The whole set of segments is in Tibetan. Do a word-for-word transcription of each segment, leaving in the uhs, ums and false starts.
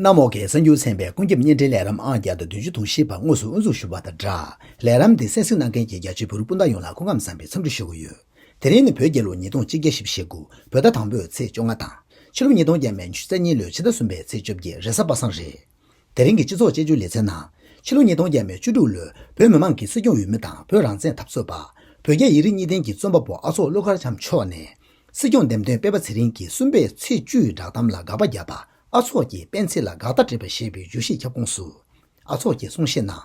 གནམ་འོག་གི་གསར་འགྱུར་ཚན་པའི་ཀུན་ཁྱབ་བརྙན་འཕྲིན་ལས་རིམ་ཨང་བརྒྱ་དང་བདུན་ཅུ་དོན་བཞི་པ་དངོས་སུ་དབུ་འཛུགས་ཞུ་བ་དང་སྦྲགས། ལས་རིམ་འདི་གསན་གཟིགས་གནང་མཁན་གྱི་རྒྱ་ཆེའི་བོད་རིགས་སྤུན་ཟླ་ཡོངས་ལ་སྐུ་ཁམས་བཟང་བའི་འཚམས་འདྲི་ཞུ་གི་ཡོད། དེ་རིང་ནི་བོད་རྒྱལ་ལོ་ཉིས་སྟོང་གཅིག་བརྒྱ་བཞི་བཅུ་ཞེ་དགུ་བོད་ཟླ་དང་པོའི་ཚེས་བཅོ་ལྔ་དང་། ཕྱི་ལོ་ཉིས་སྟོང་བརྒྱ་མེད་ཉི་ཤུ་རྩ་གཉིས་ལོའི་ཕྱི་ཟླ་གསུམ་པའི་ཚེས་བཅོ་བརྒྱད་རེས་གཟའ་པ་སངས་རེད། དེ་རིང་གི་སྤྱི་ཚོགས་དཔྱད་བརྗོད་ལེ་ཚན་ནང་། ཕྱི་ལོ་ཉིས་སྟོང་བརྒྱ་མེད་བཅུ་དྲུག་ལོའི་བོད་མི་མང་གི་སྲིད་སྐྱོང་འོས་མི་དང་བོད་རང་བཙན་འཐབ་རྩོད་པ། བོད་རྒྱ་ཡིག་རིགས་གཉིས་ལྡན་གྱི་རྩོམ་པ་པོ་ཨ་ཚོགས་ཀླུ་མཁར་བྱམས་མཆོག་ནས། སྲིད་སྐྱོང་འདེམས་ཐོན་སྤེན་པ་ཚེ་རིང་གིས་གསུམ་པའི་ཚེས་བཅུའི་བསྒྲགས་གཏམ་ལ་དགག་པ་བརྒྱབ་པ། ཨ་ཚོགས་ཀྱིས་སྤེན་ཚེ་ལ་དགག་རྟགས་སྤྲད་པ་ཞེས་པའི་བརྗོད་གཞིའི་ཁྱབ་ཁོངས་སུ། ཨ་ཚོགས་ཀྱི་གསུང་བཤད་ནང་།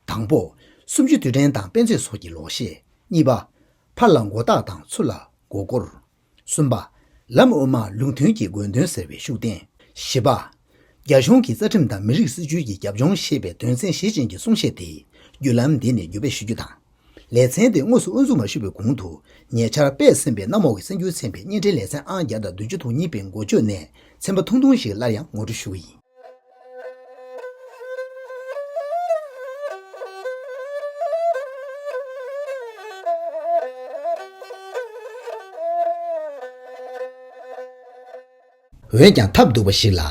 དང་པོ། གསུམ་བཅུའི་དུས་དྲན་དང་སྤེན་ཚེ་སོགས་ཀྱི་ལོ་ཤས། གཉིས་པ། ཕར་ལ་མགོ་བཏགས་དང་ཚུར་ལ་མགོ་སྐོར། གསུམ་པ། ལམ་དབུ་མ་ལུགས་མཐུན་གྱི་དགོས་འདུན་ཟེར་བའི་ཤུགས་བསྟན། བཞི་པ། རྒྱ་གཞུང་གི་རྩ་ཁྲིམས་དང་མི་རིགས་སྲིད་བྱུས་ཀྱི་རྒྱབ་ལྗོངས་ཞེས་པའི་དོན་ཚན་བཞི་ཅན་གྱི་གསུང་བཤད་དེ། བརྒྱུད་ལམ་འདི་ནས་བརྒྱུད་སྤེལ་ཞུ་རྒྱུ་དང་། ལེ་ཚན་དེ་དངོས་སུ་དབུ་འཛུགས་མ་ཞུས་པའི་གོང་དུ། ཉེ་ཆར་སྤེལ་ཟིན་པའི་གནམ་འོག་གི་གསར་འགྱུར་ཚན་པའི་བརྙན་འཕྲིན་ལེ་ཚན་ཨང་བརྒྱ་དང་བདུན་ཅུ་དོན་གཉིས་པའི་འགོ་བརྗོད་ནས་ཚན་པ་ཐུང་ཐུང་ཞིག་སླར་ཡང་ངོ་སྤྲོད་ཞུ་གི་ཡིན། འོན་ཀྱང་ཐབས་སྡུག་པ་ཞིག་ལ།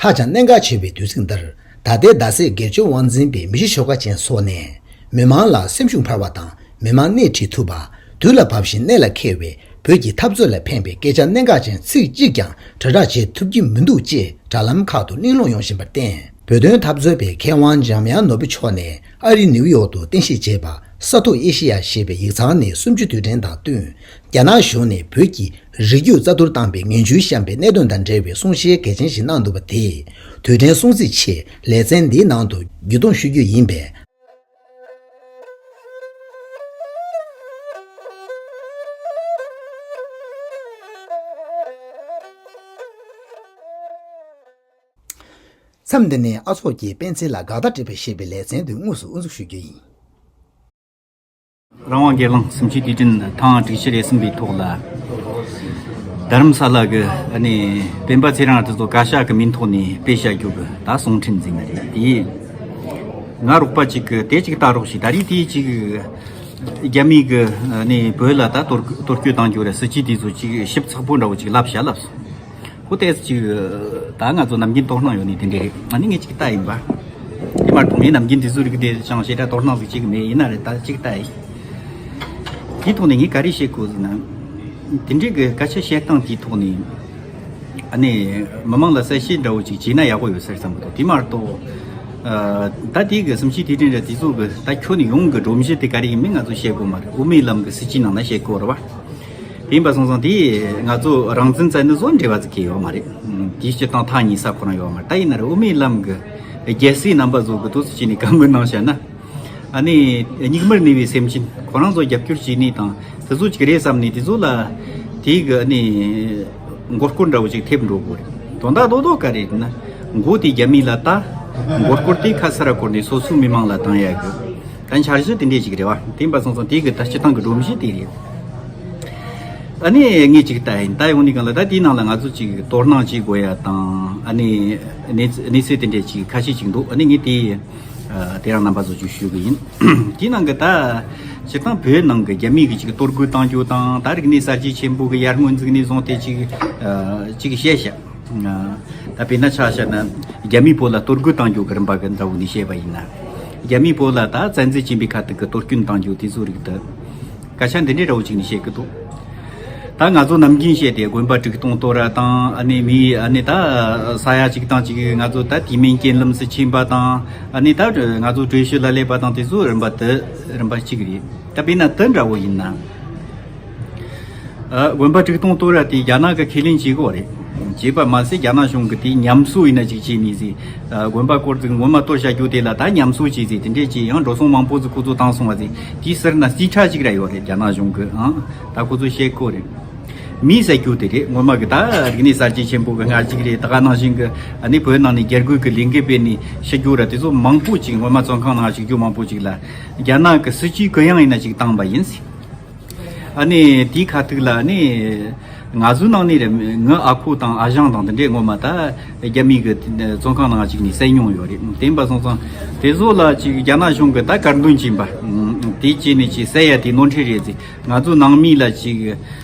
ཧ་ཅང་གནད་འགག་ཆེ་བའི་དུས་ཚིགས་འདིར། ད་ལྟའི་ཟླ་ཟེར་སྒེར་གཅོད་དབང་འཛིན་པའི་མི་གཤིས་ཤོག་ཁ་ཅན་སོགས་ནས། མི་མང་ལ་སེམས་ཤུགས་འཕར་བ་དང་། མི་མང་སྣེ་ཁྲིད་ཐུབ་པ། དུས་ལ་བབ་བཞིན་གནད་ལ་འཁེལ་བའི་བོད་ཀྱི་འཐབ་རྩོད་ལ་ཕན་པའི་སྐད་ཆ་གནད་འགག་ཅན་ཚིག་གཅིག་ཀྱང་དྲིལ་བསྒྲགས་བྱེད་ཐུབ་ཀྱི་མི་འདུག་ཅེས་དྲ་ལམ་ཁག་ཏུ་སྣེ་ལེན་ཡོང་བཞིན་པར་བརྟེན། བོད་དོན་འཐབ་རྩོད་པའི་མཁས་དབང་འཇམ་དབྱངས་ནོར་བུ་མཆོག་ནས་ཨ་རི་ནིའུ་ཡོག་ཏུ་རྟེན་གཞི་བྱས་པ་ས་ཐོག་ཨེ་ཤི་ཡ་ཞེས་པའི་ཡིག་ཚང་ནས་གསུམ་བཅུའི་དུས་དྲན་དང་བསྟུན། རྒྱ་ནག་གཞུང་ནས་བོད་ཀྱི་རིགས་རྒྱུད་རྩ་གཏོར་བཏང་པའི་ངན་ཇུས་བཤམས་པའི་གནད་དོན་དང་འབྲེལ་བའི་གསུང་བཤད་གལ་ཆེན་ཞིག་གནང་འདུག་པ་དེས། དུས་དྲན་སྲུང་བརྩིའི་ཆེད་ལེ་ཚན་འདིའི་ནང་དུ་བརྒྱུད་གཏོང་ཞུ་རྒྱུ་ཡིན་པས། མཚམས་འདི་ནས་ཨ་ཚོགས་ཀྱིས་སྤེན་ཚེ་ལ་དགག་རྟགས་སྤྲད་པ་ཞེས་པའི་ལེ་ཚན་དེ་དངོས་སུ་དབུ་འཛུགས་ཞུ་རྒྱུ་ཡིན། རང་དབང་སྒེར་ལངས་གསུམ་བཅུའི་དུས་དྲན་ཐེངས་དྲུག་ཅུ་རེ་གསུམ་པའི་ཐོག་ལ། རྡ་རམ་ས་ལ་གི་ཨ་ནི་སྤེན་པ་ཚེ་རིང་དེ་ཚོ་བཀའ་ཤག་གི་མིང་ཐོག་ནས་སྤེལ་བྱ་རྒྱུ་གི་ད་གསུང་འཕྲིན་ཟིན་ནི་རེད་དེ། ང་རོགས་པ་གཅིག་གི་དེ་གཅིག་ལྟ་རོགས་ཞེས་ད་རེས་དེ་གཅིག་རྒྱ་མི་གི་ཨ་ནི་བོད་ལ་ད་གཏོར་གཏོར་སྐྱོན་བཏང་རྒྱུ་རེད། སྲིད་ཇུས་དེ་ཚོ་གཅིག་ཞིབ་ཚགས་པོ་འདྲ་བོ་གཅིག་ལབ་བྱ་ལབ་སོང་། ཁོ་ཏོག་ཙམ་ཅིག་ད་ང་ཚོ་ནམ་རྒྱུན་དོ་སྣང་ཡོད་ནི་དེ་འདྲ་རེད། ཨ་ནི་ངས་ཅིག་ལྟ་ཡིན་པ། དེ་མ་གཏོགས་ངས་ནམ་རྒྱུན་དེ་ཚོའི་རིགས་དེ་ཅང་ཞེ་དྲག་དོ་སྣང་ཟིག་ཅིག་མེད། ཡིན་ན་རེད། ད་ཅིག་ལྟ་ཡིན། དེའི་ཐོག་ནས་ངས་ག་རེ་བཤད་དགོས་ཟེར་ན། དེ་འདྲའི་གི་སྐད་ཆ་བཤད་སྟངས་དེའི་ཐོག་ནས། ཨ་ནི་མི་མང་ལ་གསལ་བཤད་འདྲ་བོ་ཅིག་བྱས་ན་ཡག་པོ་ཡོད་ས་རེད་བསམ་གི་འདུག་དེ་མ་གཏོགས། ཨ་ད་དེ་གི་གསུམ་བཅུའི་དུས་དྲན་རེད། དེ་ཚོ་གི་ད་ཁྱོན་ཡོངས་གི་སྒྲོམ་གཞི་དེ་ག་རེ་ཡིན་མིན་ང་ཚོ་བཤད་དགོས་མ་རེད། དབུ་མའི་ལམ་གི་སྲིད་ཇུས་ནང་ན་བཤད་དགོས་རེད་བ། དེ་ཡིན་པ་སོང་ཙང་དེ་ང་ཚོ་རང་བཙན་བཙན་ནི་བཟོ་འབྲེལ་བ་ཟིག་གི་ཡོད་མ་རེད། དེའི་སྤྱིར་བཏང་ཐག་ཉེ་ས་ཁོ་རང་ཡོད་མ་རེད། ད་ཡིན་ན་རེད། དབུ་མའི་ལམ་གི་རྒྱལ་སྲས་རྣམ་པ་ཚོ་གི་ཏོག་ཙམ་བྱས་ནས་བཀའ་མོལ་གནང་བྱས་ན། ཨ་ནི་སྙིགས་མར་གནས་པའི་སེམས་ཅན་ཁོ་རང་ཚོ་རྒྱབ་སྐྱོར་བྱས་ནས་དང་དེ་ཚོ་ཅིག་རེད་བསམ་ནས་དེ་ཚོ་ལ་དེའི་གི་ཨ་ནི་མགོ་སྐོར་འདྲ་བོ་ཅིག་ཐེབས་འགྲོ་དགོས་རེད། དོན་དག་རྡོག་རྡོག་ག་རེ་རེད་ན། མགོ་དེ་རྒྱ་མི་ལ་ལྟ། མགོ་སྐོར་དེ་ཁ་ས་ར་བསྐོར་ནས་སོ་སོའི་མི་མང་ལ་བཏང་ཡ་གི་ད་འཆར་གཞི་དེ་འདྲས་ཅིག་རེད་བ། དེ་ཡིན་པ་སོང་ཙང་དེ་གི་ད་སྤྱིར་བཏང་གི་སྒྲོམ་གཞི་དེ་རེད། ཨ་ནི་ངས་ཅིག་ལྟ་ཡིན། ལྟ་ཡོང་ནི་གང་ལ་ད་དེའི་ནང་ལ་ང་ཚོ་ཅིག་དོ་སྣང་བྱེད་དགོས་ཡ་དང་། ཨ་ནི་གནས་གནས་ཚུལ་དེ་འདྲས་ཅིག་ཁ་ཤས་ཅིག་འདུག་ཨ་ནི་ངས་དེ་ཨ་དེ་རང་རྣམ་པ་ཚོ་ཅིག་ཞུ་གི་ཡིན། དེའི་ནང་གི་ད་སྤྱིར་བཏང་བོད་ནང་གི་རྒྱ་མི་གི་ཅིག་གཏོར་རྒོལ་བཏང་རྒྱུ་དང་། ད་རིག་གནས་གསར་བརྗེ་ཆེན་པོ་གི་ཡར་སྔོན་ཟིག་ནས་བཟུང་སྟེ་ཅིག་ཨ་ཅིག་བཤད་བཤད། ད་དཔེར་ན་ཆ་བཞག་ན་རྒྱ་མིས་བོད་ལ་གཏོར་རྒོལ་བཏང་རྒྱུ་གི་རིམ་པ་གི་འདྲ་བོ་ནས་བཤད་པ་ཡིན་ན། རྒྱ་མིས་བོད་ལ་ད་བཙན་འཛུལ་བྱས་པའི་ཁ་ཐུག་གི་གཏོར་སྐྱོན་བཏང་རྒྱུ་དེ་ཚོའི་རིགས་དེ། སྐད་ཆ་འདི་འདྲའི་འདྲ་བོ་ཅིག་ནས་བཤད་གི་འདུག་ད་ང་ཚོ་ནམ་རྒྱུན་བཤད་དེ་དགོན་པ་བྲིས་གཏོང་གཏོར་ར་དང་། ཨ་ནི་མི་ཨ་ནི་ད་ས་ཡ་གཅིག་དང་གཅིག་ང་ཚོ་ད་དེ་མིན་རྐྱེན་ལམ་སུ་ཕྱིན་པ་དང་། ཨ་ནི་ད་ང་ཚོ་བྲོས་བྱོལ་ལ་སླེབས་པ་དང་དེ་ཚོ་རིམ་པ་དེ་རིམ་པ་གཅིག་རེད། ད་དཔེར་ན་དེ་འདྲ་བོ་ཡིན་ན། ཨ་དགོན་པ་བྲིས་གཏོང་གཏོར་ར་དེ་རྒྱ་ནག་གི་ཁས་ལེན་བྱེད་གི་རེད། བྱས་པ་མ་ཟད་རྒྱ་ནག་གཞུང་གི་དེ་ཉམས་གསོ་ཡིན་ན་ཅིག་བྱས་ནས་ཟིག་ཨ་དགོན་པ་སྐོར་ཅིག་ངོ་མ་གཏོར་བྱ་རྒྱུ་དེ་ལ་ད་ཉམས་གསོ་བྱས་ཟིག་དེ་འདྲས་ཅིག་ཡང་འགྲོ་སོང་མང་པོ་ཟིག་ཁོ་ཚོ་བཏང་སོང་བ་ཟིག་དེའི་ཟུར་ན་རྩིས་ཁྲ་ཅིག་ར་ཡོད་རེད། རྒྱ་ནག་གཞུང་གི་ཨང་ད་ཁོ་ཚོ་བཤད་གི་རེད། མི་ཟེར་རྒྱུ་དེ་རེད། ངོ་མ་གི་ད་རིག་གནས་གསར་བརྗེ་ཆེན་པོ་གི་སྔ་གཞུག་རེད། ད་ག་ནང་བཞིན་གི་ཨ་ནི་བོད་ནང་ནས་རྒྱ་རྒོལ་གི་ལས་འགུལ་སྤེལ་ནས་ཤི་རྒྱུ་ར་དེ་ཚོ་མང་པོ་ཅིག་ངོ་མ་བཙོན་ཁང་ནང་ཞུགས་རྒྱུ་མང་པོ་ཅིག་ལ་རྒྱ་ནག་གི་སྲིད་ཇུས་གུ་ཡངས་ཡིན་ན་ཅིག་བཏང་པ་ཡིན། ཨ་ནི་དེའི་ཁ་ཐུག་ལ་ཨ་ནི་ང་ཚོའི་ནང་ནས་རེད། ངའི་ཨ་ཁུ་དང་ཨ་ཞང་དང་དེ་འདྲས་ངོ་མ་ད་རྒྱ་མི་གི་བཙོན་ཁང་ནང་ཅིག་ནས་བསད་མྱོང་ཡོད་རེད། དེ་ཡིན་པ་སོང་ཙང་དེ་ཚོ་ལ་ཅིག་རྒྱ་ནག་གཞུང་གི་ད་དཀར་འདོན་བྱིན་པ་དེ་བྱས་ནས་ཅིག་བསད་ཡ་དེ་ནོར་འཁྲུལ་རེད་ཟེར། ང་ཚོ་ནང་མི་ལ་ཅིག་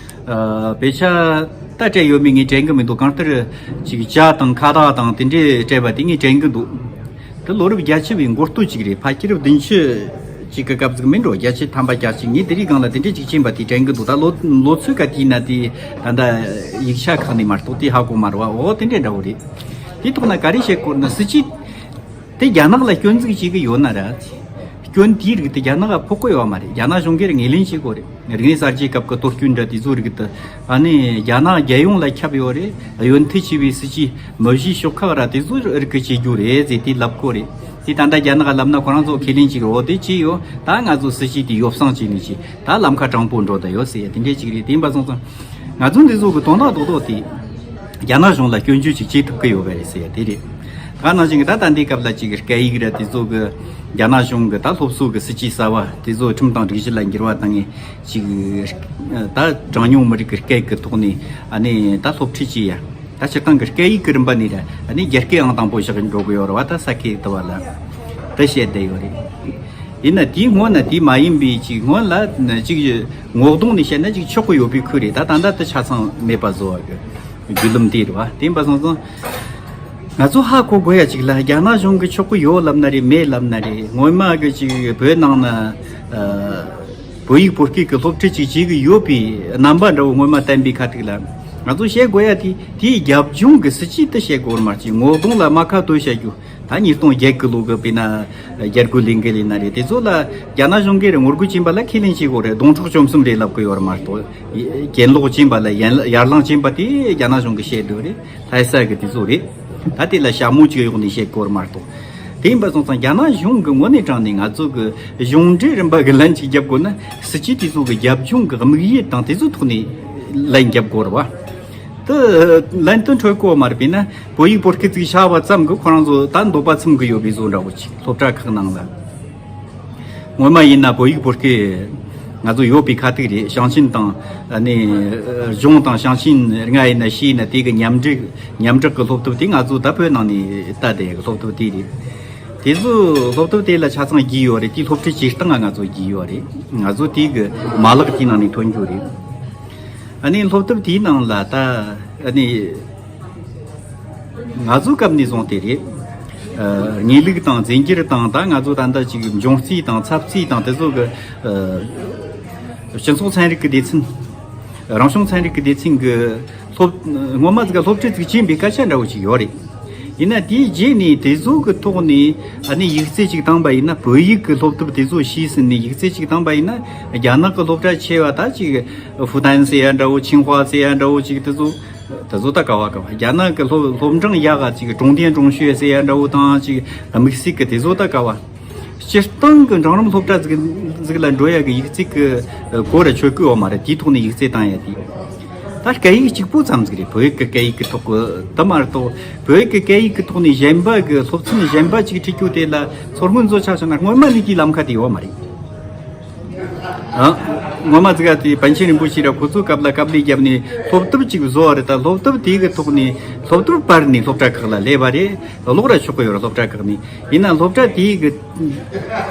ཨ་དཔེ་ཆ་ ད་སྤྲད་ཡོད་མེད་ངས་དྲན་གི་མི་འདུག་གང་ལྟར་ཅིག་ཇ་དང་ཁ་བཏགས་དང་དེ་འདྲས་སྤྲད་པ་དེ་ངས་དྲན་གི་འདུག་དེ་ལོ་རབས་བརྒྱད་ཅུ་བའི་འགོ་སྟོད་ཅིག་རེད། ཕལ་ཆེར་བདུན་ཅུ་ཅིག་གི་སྐབས་ཟིག་མིན་འགྲོ། བརྒྱད་ཅུ་ཐམ་པ་གྱ་གཅིག་ངས་དེ་རིང་སྒང་ལ་དེ་འདྲས་ཅིག་ཕྱིན་པ་དེ་དྲན་གི་འདུག་ད་ལོ་ལོ་ཚོད་ག་དུས་ན་དེ་ད་ལྟ་ཡིག་ཆ་ཁག་ནས་མ་གཏོགས་དེ་ཧ་གོ་མ་རེད་བ། འོ་དེ་འདྲས་འདྲ་བོ་རེད། དེའི་ཐོག་ན་ག་རེ་བཤད་དགོས་ན་སྲིད་ཇུས་དེ་རྒྱ་ནག་ལ་སྐྱོན་འཛུགས་བྱེད་གི་ཡོད་ན་ར། སྐྱོན་དེའི་རིགས་དེ་རྒྱ་ནག་ལ་ཕོག་གི་ཡོད་མ་རེད། རྒྱ་ནག་གཞུང་གིས་ངོས་ལེན་བྱེད་དགོས་རེད། རིག་གནས་གསར་བརྗེའི་སྐབས་ཀྱི་གཏོར་སྐྱོན་འདྲ་དེ་ཚོའི་རིགས་དེ་ཨ་ནི་རྒྱ་ནག་རྒྱལ་ཡོངས་ལ་ཁྱབ་ཡོད་རེད། གཡོན་ཐལ་ཆེ་བའི་སྲིད་ཇུས་མི་བཞིའི་ཤོག་ཁག་ར་དེ་ཚོའི་རིགས་ཀྱི་བྱེད་རྒྱུ་རེད་ཟེར་དེ་ལབ་གོ་རེད། དེ་ད་ལྟ་རྒྱ་ནག་ལབ་ན་ཁོ་རང་ཚོ་ཁས་ལེན་བྱེད་གི་འོ་དེ་ཅི་ཡོད། ད་ང་ཚོ་སྲིད་ཇུས་དེ་ཡོ་བསྲང་བྱས་ནས་ཅི་ད་ལམ་ཁ་དྲང་པོ་འགྲོ་ད་ཡོད་ཟེར་ཡ་དེ་འདྲས་ཅིག་རེད། དེ་ཡིན་པ་སོང་ཙང་ང་ཚོ་འདི་ཚོ་གི་དོན་དག་རྡོག་རྡོག་དེ་རྒྱ་ནག་གཞུང་ལ་སྐྱོན་བརྗོད་ཅིག་བྱེད་ཐུབ་ཀྱི་ཡོད་པ་རེད་ཟེར་ཡ་དེ་རེད། ད་ནང་བཞིན་གི་ད་ད་འདི་སྐབས་ལ་ཅིག་སྐད་ཡིག་ར་དེ་ཚོ་གི་རྒྱ་ནག་གཞུང་གི་ད་སློབ་གསོ་གི་སྲིད་ཇུས་གསར་བ་དེ་ཚོ་ཁྲིམས་དང་སྒྲིག་གཞི་ལ་འགྱུར་བ་བཏང་ངེ་ཅིག་ད་གྲངས་ཉུང་མི་རིགས་ཀྱི་སྐད་ཀྱི་ཐོག་ནས་ཨ་ནི་ད་སློབ་ཁྲིད་བྱེད་ཡ། ད་སྤྱིར་བཏང་གི་སྐད་ཡིག་གི་རིམ་པ་ནས་ར་ཨ་ནི་རྒྱ་སྐད་ཨང་དང་པོ་བཞག་འགྲོ་གི་ཡོད་རེད་བ། ད་ས་ཁུལ་དུ་བ་ལ་ད་བཤད་བསྡད་ཡོད་རེད། ཡིན་ན་དེའི་སྔོན་ན་དེ་མ་ཡིན་པའི་ཅིག་སྔོན་ལ་ཅིག་ངོ་གདོང་ནས་བཤད་ན་ཅིག་ཆོག་གི་ཡོད་པའི་ཁུལ་རེད། ད་ད་ལྟ་དེ་ཆ་ཚང་མེད་པ་བཟོ་བ་གི་བརྒྱུད་ལམ་དེ་རེད་བ། དེ་ཡིན་པ་སོང་ཙང་ང་ཚོ་ཧ་གོ་དགོས་ཡ་ཅིག་ལ་རྒྱ་ནག་གཞུང་གི་ཆོག་གི་ཡོད་ལབ་ན་རེད། མེད་ལབ་ན་རེད། སྔོན་མ་གི་ཅིག་བོད་ནང་ན་ཨ་བོད་ཡིག་བོད་སྐད་ཀྱི་སློབ་ཁྲིད་ཅིག་བྱེད་གི་ཡོད་པའི་རྣམ་པ་འདྲ་བོ་སྔོན་མ་བསྟན་པའི་ཁ་ཐུག་ལ་ང་ཚོ་བཤད་དགོས་ཡ་དེ་དེའི་རྒྱབ་ལྗོངས་ཀྱི་སྲིད་ཇུས་དེ་བཤད་དགོས་རེད་མ་གཏོགས་ངོ་གདོང་ལ་རྨ་ཁ་བཏོད་བཤད་རྒྱུ། ད་ཉིས་སྟོང་བརྒྱད་གི་ལོ་གི་དཔེར་ན་རྒྱ་སྒོར་ལས་འགུལ་ཡིན་ན་རེད། དེ་ཚོ་ལ་རྒྱ་ནག་གཞུང་གིས་ངོ་རྒོལ་བྱེད་པ་ལ་ཁས་ལེན་བྱེད་དགོས་རེད། སྡོང་ཕྲུག་བཅོམ་གསུམ་རེད་ལབ་གི་ཡོད་རེད་མ་གཏོགས། གྱེན་ལོག་བྱེད་པ་ལ་ཡན་ཡར་ལངས་བྱེད་པ་དེ་རྒྱ་ནག་གཞུང་གིས་བཤད་འདོད་རེད། ལྷ་ས་གི་དེ་ཚོ་རེད། ད་དེ་ལ་ཞྭ་མོ་གཅིག་གཡོགས་ནས་བཤད་དགོས་རེད་མ་གཏོགས། དེ་ཡིན་པ་སོང་ཙང་རྒྱ་ནག་གཞུང་གི་ངོས་ནས་དྲངས་ནས་ང་ཚོ་གི་གཞུང་འབྲེལ་རིམ་པ་གི་ལན་ཅིག་རྒྱབ་དགོས་ན་སྲིད་ཇུས་དེ་ཚོ་གི་རྒྱབ་ལྗོངས་གི་དམིགས་ཡུལ་དང་དེ་ཚོའི་ཐོག་ནས་ལན་རྒྱབ་དགོས་རེད་བ། དེ་ལན་དུ་འཕྲོད་གོ་མ་རེད། དཔེར་ན་བོད་ཡིག་བོད་སྐད་ཅིག་བྱ་བ་ཙམ་གྱིས་ཁོ་རང་ཚོ་ད་འདོད་པ་ཚིམ་གི་ཡོད་པའི་བཟོ་འདྲ་བོ་ཅིག་སློབ་གྲྭ་ཁག་ནང་ལ། སྔོན་མ་ཡིན་ན་བོད་ཡིག་བོད་སྐད་ང་ཚོ་ཡོད་པའི་ཁ་ཐུག་རེད། ཞིང་ཆེན་དང་ཨ་ནི་གཞུང་དང་ཞིང་ཆེན་ལྔ་ཡིན་ན་བཞི་ཡིན་ན་དེ་གི་མཉམ་འབྲེལ་མཉམ་འབྲེལ་གི་སློབ་དེབ་དེ་ང་ཚོ་ད་བོད་ནང་ནས་ལྟ་བསྡད་གི་སློབ་དེབ་དེ་རེད། དེ་ཚོ་སློབ་དེབ་དེ་ལ་ཆ་ཚང་བགྱིས་ཡོད་རེད། དེའི་སློབ་ཁྲིད་བྱེད་སྟངས་ང་ཚོ་བགྱིས་ཡོད་རེད། ང་ཚོ་དེ་གི་མ་ལག་དེའི་ནང་ནས་ཐོན་རྒྱུ་རེད། ཨ་ནི་སློབ་དེབ་དེའི་ནང་ལ་ད་ཨ་ནི་ང་ཚོའི་སྐབས་ནས་བཟུང་སྟེ་རེད། ཨ་དངོས་ལུགས་དང་རྫས་འགྱུར་དང་ད་ང་ཚོ་ད་ལྟ་ཅིག་འབྱུང་རྩིས་དང་ཚབ་རྩིས་དང་དེ་ཚོ་གི་ཨ་སྤྱི་ཚོགས་ཚན་རིག་གི་སྡེ་ཚན། རང་བྱུང་ཚན་རིག་གི་སྡེ་ཚན་གི་སློབ་སྔོན་མ་ཟིག་ག་སློབ་ཁྲིད་ཟིག་བྱིན་པའི་སྐད་ཆ་འདྲ་བོ་ཅིག་ཡོད་རེད། ཡིན་ན་དེའི་རྗེས་ནས་དེ་ཚོ་གི་ཐོག་ནས་ཨ་ནི་ཡིག་རྩིས་ཅིག་བཏང་པ་ཡིན་ན། བོད་ཡིག་གི་སློབ་དེབ་དེ་ཚོ་ཤེས་ཟིན་ནས་ཡིག་རྩིས་ཅིག་བཏང་པ་ཡིན་ན། རྒྱ་ནག་གི་སློབ་གྲྭ་ཆེ་བ་ད་ཅིག་ཧྥུ་ཏན་ཟེར་ཡ་འདྲ་བོ། ཆིང་ཧྭ་ཟེར་ཡ་འདྲ་བོ་ཅིག་དེ་ཚོ་དེ་ཚོ་ད་ག་བ་ག་བ། རྒྱ་ནག་གི་སློབ་སློབ་འབྲིང་ཡག་ག་ཅིག་中等中学ཟེར་ཡ་འདྲ་བོ་དང་ཅིག་དམིགས་བསལ་གི་དེ་ཚོ་ད་ག་བ། སྤྱིར་བཏང་གི་འབྲིང་རིམ་སློབ་གྲྭ་ཟིག་ཟིག་ལ་འགྲོ་ཡ་གི་ཡིག་རྩིས་གི་གོ་ར་ཆོད་གི་ཡོད་མ་རེད། དེའི་ཐོག་ནས་ཡིག་རྩིས་བཏང་ཡ་དེ། ད་སྐད་ཡིག་གཅིག་པོ་ཙམ་ཟིག་རེད། བོད་ཡིག་གི་སྐད་ཡིག་གི་ཐོག་གི་དེ་མ་གཏོགས་བོད་ཡིག་གི་སྐད་ཡིག་གི་ཐོག་ནས་གཞན་པ་གི་སློབ་ཚན་གཞན་པ་ཅིག་ཁྲིད་རྒྱུ་དེ་ལ་ཚོར་སྣང་བཟོ་ཆ་བཞག་ན་སྔོན་མ་ནས་དེའི་ལམ་ཁ་དེ་ཡོད་མ་རེད། ཨ། སྔོན་མ་ཟིག་ག་དེ་པཎ་ཆེན་རིན་པོ་ཆེ་ར་ཁོ་ཚོའི་སྐབས་ལ་དཀའ་ལས་བརྒྱབ་ནས་སློབ་དེབ་ཅིག་བཟོ་བ་རེད། ད་སློབ་དེབ་དེ་གི་ཐོག་ནས་སློབ་དེབ་པར་ནས་སློབ་གྲྭ་ཁག་ལ་སླེབས་པ་རེད། ཀློག་ར་ཆོག་གི་ཡོད་རེད་སློབ་གྲྭ་ཁག་ནས། ཡིན་ན་སློབ་གྲྭ་དེ་གི་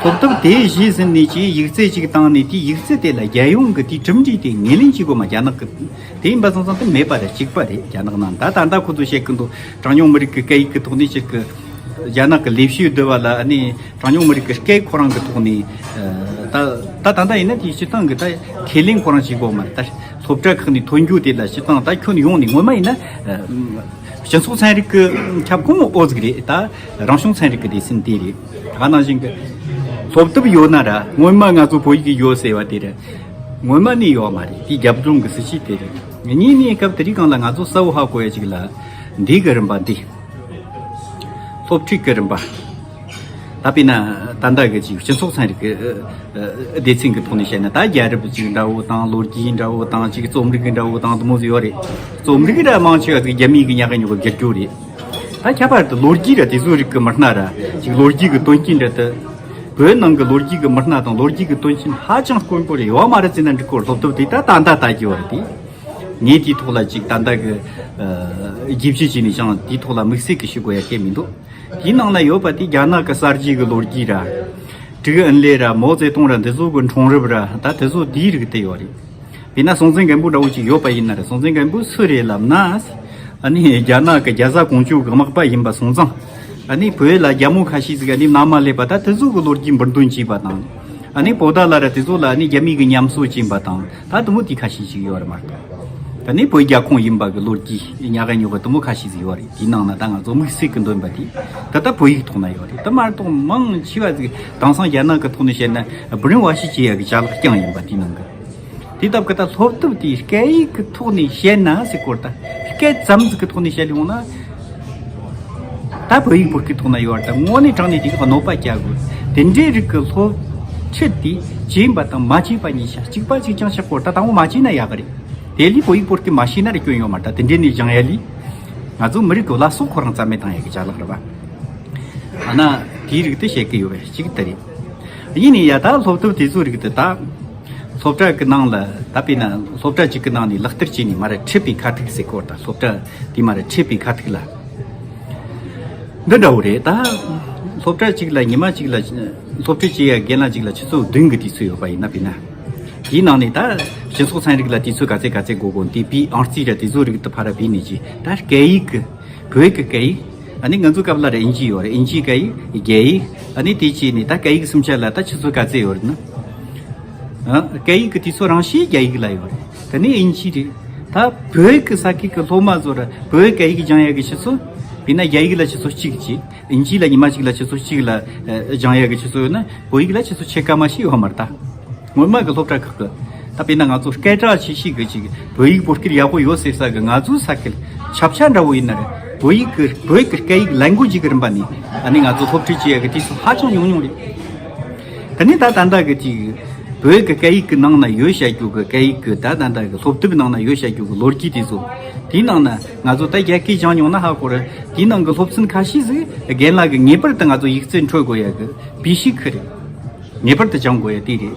སློབ་དེབ་དེ་གཞི་ཟིན་ནས་ཀྱི་ཡིག་རྩིས་ཅིག་བཏང་ནས་དེའི་ཡིག་རྩིས་དེ་ལ་རྒྱལ་ཡོངས་ཀྱི་དེའི་གྲུབ་འབྲས་དེ་ངོས་ལེན་བྱེད་དགོས་མ། རྒྱ་ནག་གི་དེ་ཡིན་པ་སོང་ཙང་དེ་མེད་པ་རེད། གཅིག་པ་རེད། རྒྱ་ནག་ནང་ད་ད་ལྟ་ཁོ་ཚོས་བཤད་གི་འདུག་གྲངས་ཉུང་མི་རིགས་ཀྱི་སྐད་ཡིག་གི་ཐོག་ནས་ཅིག་གི་རྒྱ་ནག་གི་ལས་བྱེད་བསྡུ་བ་ལ་ཨ་ནི་གྲངས་ཉུང་མི་རིགས་ཀྱི་སྐད་ཁོ་རང་གི་ཐོག་ནས་ད་ད་ད་ལྟ་ཡིན་ན་དེའི་སྤྱིར་བཏང་གི་ད་ཁས་ལེན་ཁོ་རང་བྱེད་དགོས་མ་རེད། ད་སློབ་གྲྭ་ཁག་ནས་ཐོན་རྒྱུ་དེ་ལ་སྤྱིར་བཏང་ད་ཁྱོན་ཡོངས་ནས་སྔོན་མ་ཡིན་ན་སྤྱི་ཚོགས་ཚན་རིག་གི་ཁྱབ་ཁོངས་འོ་ཟིག་རེད། ད་རང་བྱུང་ཚན་རིག་གི་སྡེ་ཚན་དེ་རེད། ད་ནང་བཞིན་གི་སློབ་དེབ་ཡོད་ན་ར་སྔོན་མ་ང་ཚོ་བོད་ཡིག་གི་ཡོད་ཟེར་བ་དེ་རེད། སྔོན་མ་ནས་ཡོད་མ་རེད། དེའི་རྒྱབ་ལྗོངས་གི་སྲིད་བྱུས་དེ་རེད། གཉིས་ནས་སྐབས་དེ་རིང་སྒང་ལ་ང་ཚོ་གསལ་བོ་ཧ་གོ་ཡ་ཅིག་ལ་འདི་གི་རིམ་པ་འདི། སློབ་ཁྲིད་ཀྱི་རིམ་པ། ད་དཔེར་ན་ད་ལྟ་གི་ཅིག་སྤྱི་ཚོགས་ཚན་རིག་གི་ཨ་ཨ་སྡེ་ཚན་གྱི་ཐོག་ནས་བཤད་ན་ད་རྒྱལ་རབས་ཅིག་འདྲ་བོ་དང་ལོ་རྒྱུས་འདྲ་བོ་དང་ཅིག་རྩོམ་རིག་འདྲ་བོ་དང་དེ་མོ་ཟིག་ཡོད་རེད། རྩོམ་རིག་འདྲ་མང་ཆེ་བ་ཟིག་རྒྱ་མིའི་གི་ཉག་གི་ཉོག་གི་བསྒྱུར་རྒྱུ་རེད། ད་ཁྱད་པར་དུ་ལོ་རྒྱུས་ར་དེ་ཚོའི་རིགས་ཀྱི་མི་སྣ་ར་ཅིག་ལོ་རྒྱུས་ཀྱི་དོན་རྐྱེན་འདྲ་དེ། བོད་ནང་གི་ལོ་རྒྱུས་ཀྱི་མི་སྣ་དང་ལོ་རྒྱུས་ཀྱི་དོན་རྐྱེན་ཧ་ཅང་དཀོན་པོ་རེད། ཡོད་མ་རེད་ཟེར་ན་འགྲིག་གོ། སློབ་དེབ་དེ་ད་ད་ལྟ་ལྟ་རྒྱུ་བ་རེད་དེ། ངས་དེའི་ཐོག་ལ་ཅིག་ད་ལྟ་གི་ཨ་རྒྱས་བཤད་བྱས་ནས་ཀྱང་དེའི་ཐོག་ལ་དམིགས་བསལ་གྱི་ཞུ་དགོས་ཡ་གང་ཡང་མི་འདུག་དེའི་ནང་ལ་ཡོད་པ་དེ་རྒྱ་ནག་གི་གསར་བརྗེ་གི་ལོ་རྒྱུས་ར། ཀྲིག་ཨིན་ལེ་ར་མའོ་ཙེ་ཏུང་ར་འདི་ཚོ་གི་འཁྲུངས་རབས་ར་ད་དེ་ཚོ་དེའི་རིགས་དེ་ཡོད་རེད། དཔེར་ན་སྲོང་བཙན་སྒམ་པོ་འདྲ་བོ་ཅིག་ཡོད་པ་ཡིན་ན་རེད། སྲོང་བཙན་སྒམ་པོ་སུ་རེད་ལབ་ན། ཨ་ནི་རྒྱ་ནག་གི་རྒྱ་བཟའ་ཀོང་ཇོ་གི་དམག་པ་ཡིན་པ་སོང་ཙང་། ཨ་ནི་བོད་ལ་རྒྱ་མོ་ཁ་ཤས་ཟིག་ཨ་ནི་མནའ་མ་སླེབས་པ་ད་དེ་ཚོ་གི་ལོ་རྒྱུས་འབུར་འདོན་བྱས་པ་དང་། ཨ་ནི་བོད་ཟླ་ལ་ར་དེ་ཚོ་ལ་ཨ་ནི་རྒྱ་མི་གི་ཉམས་གསོ་བྱིན་པ་དང་ད་དུ་མོ་དེ་ཁ་ཤས་ཤིག་ཡོད་རེད་མ་གཏོགས། ད་ནི་བོད་རྒྱ་ཁོངས་ཡིན་པ་གི་ལོ་རྒྱུས་ཉག་ག་ཉོག་ག་དུ་མོ་ཁ་ཤས་ཤིག་ཡོད་རེད། དེའི་ནང་ན་ད་ང་ཚོ་དམིགས་བསལ་གི་འདོན་པ་དེ་ད་ལྟ་བོད་ཡིག་ཐོག་ན་ཡོད་རེད། ད་མ་གཏོགས་མང་ཆེ་བ་ཟིག་དེང་སང་རྒྱ་ནག་གི་ཐོག་ནས་བཤད་ན་བུ་རིན་བ་ཤི་ཅེ་ཡ་གི་ཅ་ལག་རྐྱང་ཡིན་པ་དེའི་ནང་གི། དེ་སྟབས་ཀྱིས་ད་སློབ་དེབ་དེ་སྐད་ཡིག་གི་ཐོག་ནས་བཤད་ན་ཟེར་སྐོར་ད་སྐད་ཙམ་ཟིག་གི་ཐོག་ནས་བཤད་ཡོང་ན། ད་བོད་ཡིག་བོད་སྐད་ཐོག་ན་ཡོད་པ་ད་དངོས་གནས་དྲང་གནས་དེ་གི་གནོད་པ་བསྐྱལ་དགོས། དེ་འདྲའི་རིགས་ཀྱི་སློབ་ཁྲིད་དེ་བྱས་པ་དང་མ་བྱས་པ་གཉིས་ཆ་གཅིག་པ་གཅིག་རྐྱང་ཆགས་སྐོར་ད་དང་པོ་མ་བྱས་ན་ཡག་གི་རེད། དེ་ལས་བོད་ཡིག་བོད་སྐད་མ་ཤེས་ན་རེ་སྐྱོན་ཡོད་མ་རེད། ད་དེ་འདྲའི་ནས་སྦྱང་ཡ་ལས་ང་ཚོ་མི་རིགས་ཀྱི་བླ་སྲོག་ཁོ་རང་རྩ་མེད་བཏང་ཡ་གི་ཅ་ལག་རེད་པ། ཨ་ན་དེའི་རིགས་དེ་བཤད་གི་ཡོད་པས་གཅིག་དེ་རེད། ཡིན་ནའི་ཡ་ད་སློབ་དེབ་དེ་ཚོའི་རིགས་དེ་ད། སློབ་གྲྭ་གི་ནང་ལ་ད་དཔེར་ན་སློབ་གྲྭ་གཅིག་གི་ནང་ནས་ལག་བསྟར་བྱས་ནས་མར་ཁྲིད་པའི་ཁ་ཐུག་ཟེར་སྐོར་ད་སློབ་གྲྭ་དེ་མར་ཁྲིད་པའི་ཁ་ཐུག་ལ། འདི་འདྲ་བོ་རེད་ད། སློབ་གྲྭ་གཅིག་ལ་ཉི་མ་གཅིག་ལ་སློབ་ཁྲིད་བྱེད་ཡ་རྒན་ལགས་གཅིག་ལ་ཆུ་ཚོད་བདུན་གི་དུས་ཚོད་ཡོད་པ་ཡིན་ན་དཔེར་ན། དེའི་ནང་ནས་ད་སྤྱི་ཚོགས་ཚན་རིག་ལ་དུས་ཚོད་ག་ཚད་ག་ཚད་དགོས་དགོས་འདི་པའི་ཨང་རྩིས་ར་དེ་ཚོ་རིགས་དུ་ཕར་བུད་ནས་ཀྱི་ད་སྐད་ཡིག་གི་བོད་ཀྱི་སྐད་ཡིག་ཨ་ནི་ང་ཚོ་སྐབས་ལ་ར་ཨིན་ཇི་ཡོད་རེད། ཨིན་ཇི་སྐད་ཡིག་རྒྱ་ཡིག་ཨ་ནི་དེ་བྱས་ནས་ད་སྐད་ཡིག་སུམ་ཆ་ལ་ད་ཆུ་ཚོད་ག་ཚད་ཡོད་རེད་ན། ཨ། སྐད་ཡིག་གི་དུས་ཚོད་རང་བཞིན་རྒྱ་ཡིག་ལ་ཡོད་རེད། དེ་ནས་ཨིན་ཇི་རེད། ད་བོད་ཀྱི་ས་ཁུལ་གྱི་སློབ་མ་ཚོ་ར་བོད་སྐད་ཡིག་སྦྱང་ཡ་གི་ཆུ་ཚོད། དཔེར་ན་རྒྱ་ཡིག་ལ་ཆུ་ཚོད་གཅིག་བྱས། ཨིན་ཇི་ལ་ཉི་མ་གཅིག་ལ་ཆུ་ཚོད་གཅིག་ལ་ཨ། སྦྱང་ཡ་གི་ཆུ་ཚོད་ཡོད་ན་བོད་ཡིག་ལ་ཆུ་ཚོད་ཕྱེད་ཀ་མ་ཞིག་ཡོད་མ་རེད་ད། སྔོན་མ་གི་སློབ་གྲྭ་ཁག་གི། ད་དཔེར་ན་ང་ཚོ་སྐད་གྲགས་ཆེ་ཤོས་གི་ཅིག་བོད་ཡིག་བོད་སྐད་ཡག་པོ་ཡོད་ཟེར་ས་གི་ང་ཚོའི་ས་ཁུལ་ཆབ་ཆ་འདྲ་བོ་ཡིན་ན་རེད། བོད་ཡིག་གི་བོད་ཀྱི་སྐད་ཡིག་language གི་རིམ་པ་ནས་ཨ་ནི་ང་ཚོ་སློབ་ཁྲིད་བྱེད་ཡ་གི་དུས་ཚོད་ཧ་ཅང་ཉུང་ཉུང་རེད། དེ་ནས་ད་ད་ལྟ་གི་ཅིག་བོད་ཀྱི་སྐད་ཡིག་གི་ནང་ན་ཡོད་བཤད་རྒྱུ་གི་སྐད་ཡིག་གི་ད་ད་ལྟ་གི་སློབ་དེབ་ནང་ན་ཡོད་བཤད་རྒྱུ་གི་ལོ་རྒྱུས་དེ་ཚོ། དེའི་ནང་ན་ང་ཚོ་ད་རྒྱ་སྐད་སྦྱང་མྱོང་ན་ཧ་གོ་རེད། དེའི་ནང་གི་སློབ་ཚན་ཁ་ཤས་ཟིག་རྒན་ལགས་ཀྱི་ངེས་པར་དུ་ང་ཚོ་ཡིག་རྩིས་འཕྲོད་དགོས་ཡ་གི་བི་ཤི་ཁི་རེད། ངེས་པར་དུ་སྦྱང་དགོས་ཡ་དེ་རེད།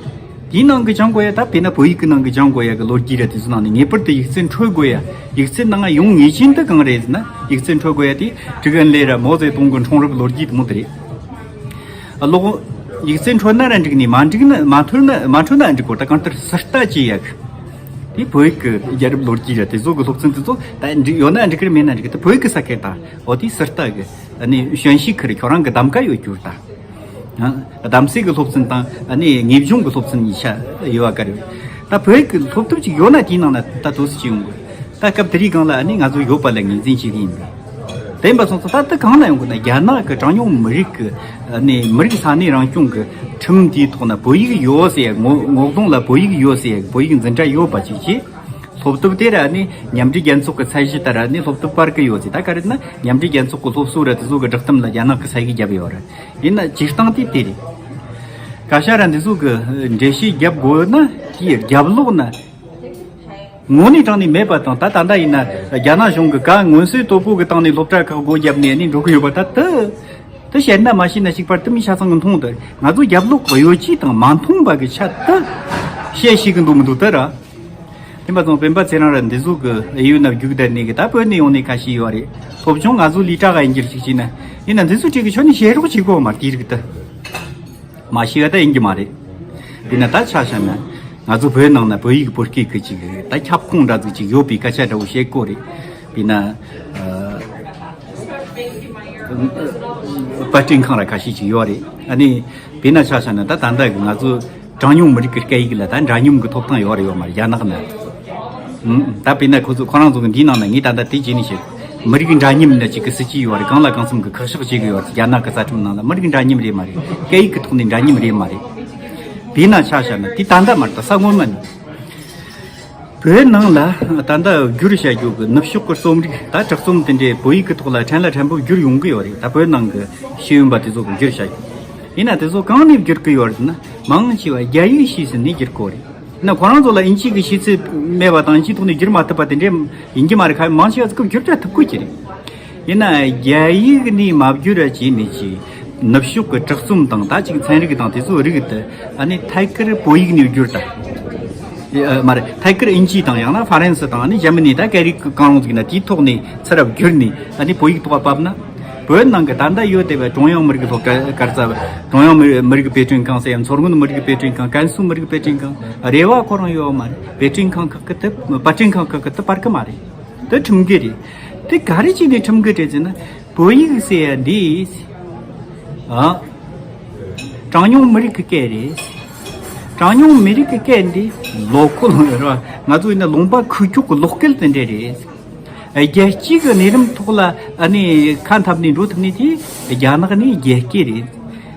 དེའི་ནང་གི་སྦྱང་དགོས་ཡ་ད་དཔེར་ན་བོད་ཡིག་གི་ནང་གི་སྦྱང་དགོས་ཡ་གི་ལོ་རྒྱུས་ར་དེ་ཚོ་ནང་ནས་ངེས་པར་དུ་ཡིག་རྩིས་འཕྲོད་དགོས་ཡ། ཡིག་རྩིས་ནང་ཡོང་ངེས་ཅན་དུ་གང་རེད་ཟེར་ན་ཡིག་རྩིས་འཕྲོད་དགོས་ཡ་དེ་ཀྲིག་ཨན་ལེ་ར་མའོ་ཙེ་ཏུང་གི་འཁྲུངས་རབས་ལོ་རྒྱུས་དེ་མོ་དེ་རེད། ཨ་ལོག་ཡིག་རྩིས་འཕྲོད་ན་ར་འགྲིག་ནས་མ་འགྲིག་ན་མ་འཕྲོད་ན་མ་འཕྲོད་ན་འགྲིག་གོ་ད་གང་ལྟར་ཟུར་ལྟ་བྱེད་ཡ་གི། དེ་བོད་ཡིག་གི་རྒྱལ་རབས་ལོ་རྒྱུས་ར་དེ་ཚོ་གི་སློབ་ཚན་དེ་ཚོ་ད་འགྲིག་ཡོད་ན་འགྲིག་གི་རེད། མེད་ན་འགྲིག་གི། ད་བོད་ཡིག་གི་ས་ཁུལ་ད་འོ་དེ་ཟུར་ལྟ་གི་ཨ་ནི་གཞོན་ཤེས་ཁུར་ཁྱོད་རང་གི་གདམ་ག་ཡོད་རྒྱུ་ད། ཨ། གདམ་གསེས་ཀྱི་སློབ་ཚན་དང་ཨ་ནི་ངེས་སྦྱོང་གི་སློབ་ཚན་གཉིས་ཆ་ཡོད་པ་ག་རེ། ད་བོད་ཀྱི་སློབ་དེབ་ཅིག་ཡོད་ན་དེའི་ནང་ན་ད་དུ་སུ་ཅིག་ཡོང་དགོས། ད་སྐབས་དེ་རིང་སྒང་ལ་ཨ་ནི་ང་ཚོ་ཡོད་པ་ལ་ངོས་འཛིན་བྱེད་ཀྱི་ཡིན་པས། དེ་ཡིན་པ་སོང་ཙང་ད་ལྟ་གང་ལ་ཡོང་དགོས་ན་རྒྱ་ནག་གི་གྲངས་ཉུང་མི་རིགས་ཀྱི་ཨ་ནི་མི་རིགས་ས་གནས་རང་སྐྱོང་གི་ཁྲིམས་དེའི་ཐོག་ན་བོད་ཡིག་ཡོད་ཟེར་ཡ་ངོ་ངོ་གདོང་ལ་བོད་ཡིག་ཡོད་ཟེར་ཡ་བོད་ཡིག་འཛིན་གྲྭ་ཡོད་པ་ཅིག་བྱས། སློབ་དེབ་དེ་ར་ནི་མཉམ་འབྲེལ་རྒྱལ་ཚོགས་ཀྱི་ཚད་གཞི་ལྟར་ར་ནི་སློབ་དེབ་སྤར་གི་ཡོད་ཟེར། ད་ག་རེ་ན་མཉམ་འབྲེལ་རྒྱལ་ཚོགས་ཀྱི་སློབ་གསོ་ར་དེ་ཚོ་གི་བསྒྲགས་གཏམ་ལ་རྒྱ་ནག་གི་ས་ཡིག་བརྒྱབ་ཡོད་རེད། ཡིན་ན་སྤྱིར་བཏང་དེ་དེ་རེད། བཀའ་ཤག་ར་འདི་ཚོ་གི་འགྲེལ་བཤད་བརྒྱབ་དགོས་ན་དེའི་རྒྱབ་ལོགས་ན། དངོས་གནས་དྲང་གནས་མེད་པ་དང་ད་ད་ལྟ་ཡིན་ན་རྒྱ་ནག་གཞུང་གི་བཀའ་མངོན་གསལ་དོད་པོ་གི་སྟེང་ནས་སློབ་གྲྭ་ཁག་སྒོ་བརྒྱབ་ནས་ནི་འགྲོ་གི་ཡོད་པ་ད་དེ། དེ་བཤད་ན་མ་ཤེས་ན་གཅིག་པར་དེ་མི་ཆ་ཚང་གི་མཐོང་དེ་ང་ཚོ་རྒྱབ་ལོགས་གཡོ་ཇུས་དང་མ་མཐོང་པ་གི་ཆ་དེ་བཤད་ཤེས་གི་འདུག་མི་འདུག་དེ་ར། དེ་མ་ཚང་སྤེན་པ་ཚེ་རིང་ར་འདི་ཚོ་གི་ཨེ་ཡོད་ན་རྒྱུག་བསྡད་ནས་གི་ད་བོད་ནས་ཡོང་ནས་ཁ་ཤས་ཡོད་རེད། སློབ་སྦྱོང་ང་ཚོ་ལས་གྲྭ་ག་ཡིན་གྱི་ཅིག་བྱས་ན་ཡིན་ན་འདི་ཚོ་ཅིག་གི་ཆོ་ནས་བཤད་རོགས་བྱེད་དགོས་མ་དེའི་རིགས་དེ། མ་ཤེས་པ་ད་ཡིན་གྱི་མ་རེད། དེ་ན་ད་ཆ་བཞག་ན་ང་ཚོ་བོད་ནང་ན་བོད་ཡིག་བོད་སྐད་གི་ཅིག་ད་ཁྱབ་ཁོངས་འདྲ་ཚོ་ཅིག་ཡོད་པའི་སྐད་ཆ་འདྲ་བོ་བཤད་དགོས་རེད། དེ་ན་པར་སྐྲུན་ཁང་ར་ཁ་ཤས་ཅིག་ཡོད་རེད། ཨ་ནི་དེ་ན་ཆ་བཞག་ན་ད་ད་ལྟ་གི་ང་ཚོ་གྲངས་ཉུང་མི་རིགས་ཀྱི་སྐད་ཡིག་ལ་ད་འདྲ་མཉམ་གྱི་ཐོབ་ཐང་ཡོད་རེད་ཡོད་མ་རེད་རྒྱ་ནག་ན། ཨུམ། ད་དཔེར་ན་ཁོ་ཚོ་ཁོ་རང་ཚོ་གི་འདིའི་ནང་ན་ངས་ད་ལྟ་དེ་བྱས་ནས་བཤད། མི་རིགས་འདྲ་མཉམ་ན་ཅིག་གི་སྲིད་ཇུས་ཡོད་རེད། གང་ལ་གང་འཚམ་གི་ཁག་ཤགས་བྱེད་གི་ཡོད་རེད། རྒྱ་ནག་གི་རྩ་ཁྲིམས་ནང་ལ་མི་རིགས་འདྲ་མཉམ་རེད་མ་རེད། སྐད་ཡིག་གི་ཐོག་ནས་འདྲ་མཉམ་རེད་མ་རེད། དེས་ན་ཆ་བཞག་ན་དེ་ད་ལྟ་མ་རེད། ད་ས་སྔོན་མ་ནས་བོད་ནང་ལ་ད་ལྟ་བསྒྱུར་བྱ་རྒྱུ་གི་ནུབ་ཕྱོགས་ཀྱི་རྩོམ་རིག་ད་གྲགས་རྩོམ་དེ་འདྲའི་བོད་ཡིག་གི་ཐོག་ལ་ཕྲན་ལ་ཕྲན་བུ་བསྒྱུར་ཡོང་གི་ཡོད་རེད། ད་བོད་ནང་གི་ཤེས་ཡོན་པ་དེ་ཚོ་གི་བསྒྱུར་བྱ་རྒྱུ་ཡིན་ན་དེ་ཚོ་གང་ནས་བསྒྱུར་གི་ཡོད་རེད་ན་མང་ཆེ་བ་རྒྱ་ཡིག་ཤེས་ཟིན་ནས་བསྒྱུར་གི་ཡོད་རེད། ན་ཁོ་རང་ཚོ་ལ་ཨིན་ཇི་གི་ཤེས་ཚད་མེད་པ་དང་ཨིན་ཇིའི་ཐོག་ནས་བསྒྱུར་མ་ཐུབ་པ་དེ་འདྲའི་ཡིན་གྱི་མ་རེད། ཁ་མང་ཆེ་བ་ཚོ་བསྒྱུར་བྱ་ཐུབ་དགོས་ཀྱི་རེད། ཡིན་ན་རྒྱ་ཡིག་ནས་མ་བསྒྱུར་བ་བྱས་ནས་ཀྱི་ནུབ་ཕྱོགས་ཀྱི་གྲགས་རྩོམ་དང་ད་ཅིག་ཚན་རིག་དང་དེ་ཚོའི་རིགས་དེ་ཨ་ནི་ཐད་ཀར་བོད་ཡིག་ནས་བསྒྱུར་ད། ཨ་མ་རེད། ཐད་ཀར་ཨིན་ཇི་དང་ཡང་ན་ཧྥ་རན་སི་དང་ཨ་ནི་འཇར་མ་ནི་ད་སྐད་རིགས་ཀྱི་གང་རུང་ཟིག་ན་དེའི་ཐོག་ནས་ཚུར་བསྒྱུར་ནས་ཨ་ནི་བོད་ཡིག་ཐོག་བབས་ན། བོད་ནང་གི་ད་ལྟ་ཡོད་བསྡད་པའི་ཀྲུང་དབྱང་མི་རིགས་སློབ་གྲྭ་ག་རེ་ཟེར། ཀྲུང་དབྱང་མི་མི་རིགས་པེ་ཀྲིན་ཁང་ཟེར་ཡང་མཚོ་སྔོན་མི་རིགས་པེ་ཀྲིན་ཁང་། ཀན་སུའུ་མི་རིགས་པེ་ཀྲིན་ཁང་། རེ་བ་ཁོ་རང་ཡོད་མ་རེད། པེ་ཀྲིན་ཁང་ཁག་གི་དེ་པར་ཀྲིན་ཁང་ཁག་གི་དེ་པར་གི་མ་རེད། དེ་ཁྲིམས་འགལ་རེད། དེ་ག་རེ་བྱས་ནས་ཁྲིམས་འགལ་རེད་ཟེར་ན། བོད་ཡིག་ཟེར་ཡ་འདི། ཨ། གྲངས་ཉུང་མི་རིགས་ཀྱི་སྐད་རེད། གྲངས་ཉུང་མི་རིགས་ཀྱི་སྐད་འདི་ལོ་ཁོ་ལོ་རེད་བ། ང་ཚོ་ཡིན་ན་ལུང་པ་ཁུལ་ཕྱོགས་ཀྱི་ལོ་སྐད་དེ་འདྲ་རེད། རྒྱལ་སྤྱིའི་གནས་རིམ་ཐོག་ལ་ཨ་ནི་ཁ་འཐབ་ནས་འགྲོ་ཐུབ་ནི་དེ་རྒྱ་ནག་ནི་རྒྱལ་སྐད་རེད།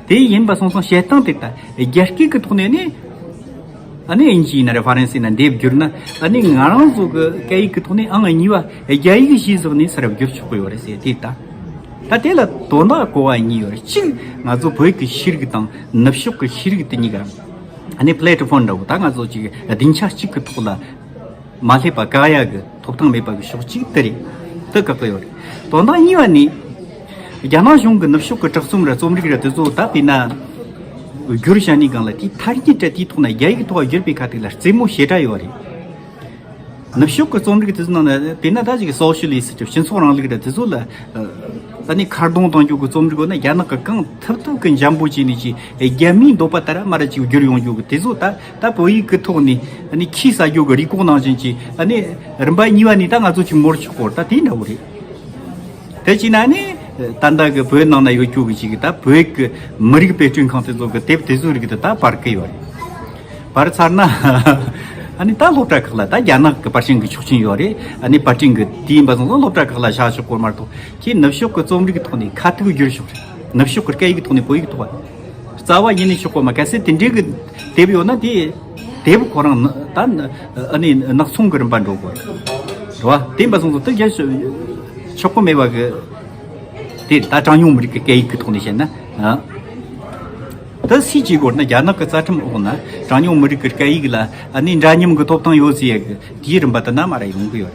དེ་ཡིན་པ་སོང་ཙང་བཤད་སྟངས་དེ་ལྟ་རྒྱ་སྐད་ཀྱི་ཐོག་ནས་ནི། ཨ་ནི་དབྱིན་ཇི་ཡིན་ན་རེད། ཧྥ་རན་སི་ཡིན་ན་འདེབས་བསྒྱུར་ན། ཨ་ནི་ང་རང་ཚོ་གི་སྐད་ཡིག་གི་ཐོག་ནས་ཨང་གཉིས་པ་རྒྱ་ཡིག་གཞི་བཞག་ནས་ས་རབ་བསྒྱུར་ཆོག་གི་ཡོད་རེད་ཟེར་དེ་ལྟ། ད་དེ་ལ་དོན་དག་གོ་བ་གཉིས་ཡོད་རེད། གཅིག་ང་ཚོ་བོད་ཀྱི་ཤེས་རིག་དང་ནུབ་ཕྱོགས་ཀྱི་ཤེས་རིག་དེ་གཉིས་ཀ་ཨ་ནི་པི་ལེ་ཊི་ཕོན་འདྲ་བོ། ད་ང་ཚོ་ཅིག་སྡིངས་ཆ་གཅིག་གི་ཐོག་ལ་མ་སླེབས་པ་བཀག་ཡ་གི་ཐོབ་ཐང་མེད་པ་གི་ཕྱོགས་གཅིག་དེ་རེད། དེ་བཀག་གི་ཡོད་རེད། དོན་དག་གཉིས་པ་ནི། རྒྱ་ནག་གཞུང་གི་ནུབ་ཕྱོགས་ཀྱི་དྲག་རྩོམ་ར་རྩོམ་རིག་ར་དེ་ཚོ་ད་དཔེར་ན་བསྒྱུར་བྱ་ནི་སྒང་ལ་དེའི་ཐ་སྙད་ར་དེའི་ཐོག་ན་རྒྱ་ཡིག་ཐོག་བསྒྱུར་པའི་ཁ་ཐུག་ལ་རྩེད་མོ་ཞེ་དྲག་ཡོད་རེད། ནུབ་ཕྱོགས་ཀྱི་རྩོམ་རིག་དེ་ཚོ་ནང་ན་དཔེར་ན་ད་ཅིག་སོ་ཤི་ལི་སི་ཊི་སྤྱི་ཚོགས་རིང་ལུགས་ར་དེ་ཚོ་ལ་ཨ་ནི་ཁ་རྡུང་གཏོང་རྒྱུ་གི་རྩོམ་རིག་ཡོད་ན། རྒྱ་ནག་གི་གང་ཐུབ་ཐུབ་གི་འཇམ་པོ་བྱས་ནས་ཅིག་རྒྱ་མིའི་འདོད་པ་ལྟར་མར་ཅིག་བསྒྱུར་ཡོང་རྒྱུ་གི་དེ་ཚོ་ད་ད་བོད་ཡིག་གི་ཐོག་ནས་ཨ་ནི་ཁས་བླངས་རྒྱུ་གི་རེ་སྐུལ་ནང་བཞིན་གྱི་ཨ་ནི་རིམ་པ་གཉིས་པ་ནས་ད་ང་ཚོ་ཅིག་མོར་ཆོག་གོ། ད་དེ་འདྲ་བོ་རེད། དེ་བྱས་ན་ནི། ད་ལྟ་གི་བོད་ནང་ན་ཡོད་རྒྱུ་གི་ཅིག་ད་བོད་ཀྱི་མི་རིགས་པའི་ཀྲུང་ཁང་དེ་ཚོ་གི་དེབ་དེ་ཚོའི་རིགས་དེ་ད་པར་གི་ཡོད་རེད། པར་ཚར་ན། ཨ་ནི་ད་སློབ་གྲྭ་ཁག་ལ་ད་རྒྱ་ནག་གི་པར་ཤིང་གི་ཤུགས་རྐྱེན་ཡོད་རེད། ཨ་ནི་པར་སྐྲུན་གི་དེ་ཡིན་པ་སོང་ཙང་སློབ་གྲྭ་ཁག་ལ་བཞག་ཆོག་གོ་མ་གཏོགས། ཁྱེད་ནུབ་ཕྱོགས་གི་རྩོམ་རིག་གི་ཐོག་ནས་ཁ་ཐུག་བསྒྱུར་ཆོག་རེད། ནུབ་ཕྱོགས་གི་སྐད་ཡིག་གི་ཐོག་ནས་བོད་ཡིག་ཐོག་རྩ་བ་ཉིད་ནས་ཆོག་གོ་མ། གལ་སྲིད་དེ་འདྲའི་གི་དེབ་ཡོད་ན་དེ། དེབ་ཁོ་རང་ནི་ད་ནི་ཨ་ནི་ནག་ཚོང་གི་རིམ་པ་འགྲོ་དགོས་རེད་བ། དེ་ཡིན་པ་སོང་ཙང་དེ་རྒྱ་ཆོག་གོ་མེད་པ་གི། དེ་ད་གྲངས་ཉུང་མི་རིགས་ཀྱི་སྐད་ཡིག་གི་ཐོག་ནས་བཤད་ན། ཨ། ད་སུས་བྱེད་དགོས་ན། རྒྱ་ནག་གི་རྩ་ཁྲིམས་འོག་ན་གྲངས་ཉུང་མི་རིགས་ཀྱི་སྐད་ཡིག་ལ་ཨ་ནི་འདྲ་མཉམ་གྱི་ཐོབ་ཐང་ཡོད་ཟེར་ཡ་གི་དེའི་རིམ་པ་དེ་ན་མར་ཡོང་གི་ཡོད།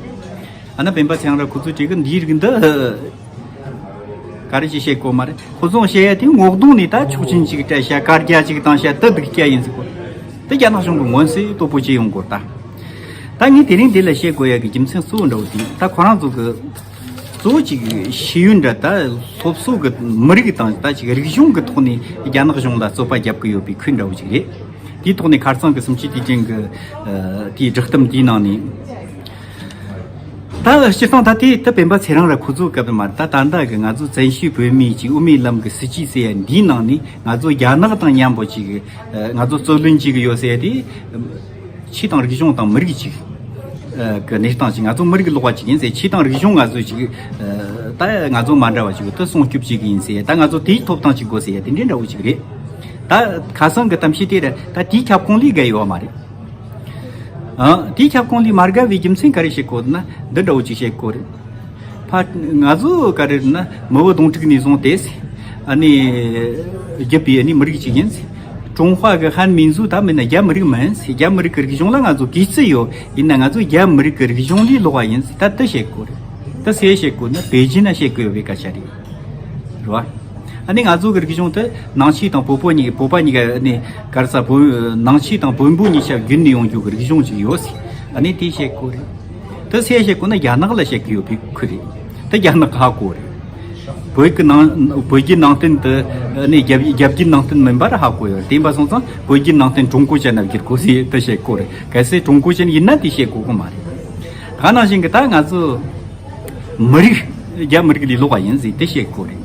ཨ་ན་སྤེན་པ་ཚེ་རིང་ར་ཁོ་ཚོས་བྲིས་གི་འདིའི་རིགས་འདི་ག་རེ་ཞིག་བཤད་དགོས་མ་རེད། ཁོ་ཚོས་བཤད་ཡ་དེ་ངོ་གདོང་ནས་ད་ཆོག་མཆན་ཅིག་སྤྲད་བྱ། བཀའ་རྒྱ་ཅིག་བཏང་བྱ། དེ་སྡུག་སྐྱ་ཡིན་ཟེར་གོ། དེ་རྒྱ་ནག་གཞུང་གི་མངོན་གསལ་དོད་པོ་བྱས་ཡོང་དགོས་ད། ད་ངས་དེ་རིང་འདི་ལ་བཤད་དགོས་ཡ་གི་རྒྱུ་མཚན་གཙོ་བོ་འདྲ་བོ་དེ་ད་ཁོ་རང་ཚོ་གི་གཙོ་བོ་གཅིག་ཤེས་ཡོན་འདྲ་ད་སློབ་གསོ་གི་མི་རིགས་དང་ད་ཅིག་རིག་གཞུང་གི་ཐོག་ནས་རྒྱ་ནག་གཞུང་ལ་རྩོད་པ་རྒྱབ་གི་ཡོད་པའི་ཁུལ་འདྲ་བོ་ཅིག་རེད། དེའི་ཐོག་ནས་ཁ་སང་གི་གསུམ་བཅུའི་དུས་དྲན་གི་ཨ་དེའི་བསྒྲགས་གཏམ་དེའི་ནང་ནས། ད་སྤྱིར་བཏང་ད་དེ་ད་སྤེན་པ་ཚེ་རིང་ར་ཁོ་ཚོའི་སྐབས་མ་རེད། ད་ད་ལྟ་གི་ང་ཚོ་བཙན་བྱོལ་བོད་མིའི་ཅིག་དབུ་མའི་ལམ་གི་སྲིད་བྱུས་ཟེར་ཡ་འདིའི་ནང་ནས་ང་ཚོ་རྒྱ་ནག་དང་མཉམ་པོ་ཅིག་ཨ་ང་ཚོ་རྩོད་ལེན་བྱེད་གི་ཡོད་ཟེར་ཡ་དེ། ཆོས་དང་རིག་གཞུང་དང་མི་རིགས་གཅིག་ཨ་གི་གནས་སྟངས་ཅིག་ང་ཚོ་མི་རིགས་ལོག་པ་ཅིག་ཡིན་ཟེར། ཆོས་དང་རིག་གཞུང་ང་ཚོ་ཅིག་ཨ་ད་ང་ཚོ་མ་འདྲ་བ་ཅིག་དེ་སྲུང་སྐྱོབ་བྱེད་གི་ཡིན་ཟེར། ད་ང་ཚོ་དེའི་ཐོབ་ཐང་ཅིག་དགོས་ཟེར་ཡ་དེ་འདྲའི་འདྲ་བོ་ཅིག་རེད། ད་ཁ་སང་གི་གཏམ་བཤད་དེ་ར་ད་དེའི་ཁྱབ་ཁོངས་ལས་བརྒལ་ཡོད་མ་རེད། ཨ་དེའི་ཁྱབ་ཁོངས་ལས་མ་བརྒལ་བའི་རྒྱུ་མཚན་ག་རེ་བཤད་དགོས་ན་འདི་འདྲ་བོ་ཅིག་བཤད་དགོས་རེད། ཕ་ང་ཚོ་ག་རེ་རེད་ན་མི་བོ་གདོང་དྲུག་ནས་བཟུང་སྟེ་ཨ་ནི་བརྒྱུད་པའི་ཨ་ནི་མི་རིགས་ཅིག་ཡིན། ཀྲུང་ཧྭ་གི་ཧན་མིན་ཚོ་ད་མིན་ན་རྒྱ་མི་རིགས་མིན། རྒྱ་མི་རིགས་ཀྱི་རིག་གཞུང་ལ་ང་ཚོ་གུས་བརྩི་ཡོད། ཡིན་ན་ང་ཚོ་རྒྱ་མི་རིགས་ཀྱི་རིག་གཞུང་ལས་ལོག་པ་ཡིན། ད་དེ་བཤད་དགོས་རེད། ད་སུས་བཤད་དགོས་ན་པེ་ཅིན་ན་བཤད་དགོས་པའི་སྐད་ཆ་རེད། རེད་བ། ཨ་ནི་ང་ཚོ་གི་རིག་གཞུང་དེ་ནང་ཆོས་དང་བོད་པོ་གཉིས་བོད་པ་གཉིས་ཀ་ཨ་ནི་ག་རེ་ཟེར་བོད་ནང་ཆོས་དང་བོན་པོ་གཉིས་ཆ་བརྒྱུད་ནས་ཡོང་རྒྱུ་གི་རིག་གཞུང་ཅིག་ཡོད་ཟེར། ཨ་ནི་དེ་བཤད་དགོས་རེད། དེ་སུས་བཤད་དགོས་ན་རྒྱ་ནག་ལ་བཤད་གི་ཡོད་པའི་ཁུལ་རེད། དེ་རྒྱ་ནག་གིས་ཧ་གོ་རེད། བོད་ཀྱི་ནང་བོད་བརྒྱུད་ནང་བསྟན་དེ་ཨ་ནི་རྒྱ་རྒྱ་བརྒྱུད་ནང་བསྟན་མིན་པར་ཧ་གོ་ཡོད་རེད། དེ་ཡིན་པ་སོང་ཙང་བོད་བརྒྱུད་ནང་བསྟན་ཀྲུང་གོ་ཅན་ན་བསྒྱུར་དགོས་ཟེར་དེ་བཤད་དགོས་རེད། གལ་སྲིད་ཀྲུང་གོ་ཅན་ཡིན་ན་དེ་བཤད་དགོས་གི་མ་རེད། ག་ནང་བཞིན་གི་ད་ང་ཚོ་མི་རིགས་རྒྱ་མི་རིགས་ལས་ལོག་པ་ཡིན་ཟེར་དེ་བཤད་དགོས་རེད།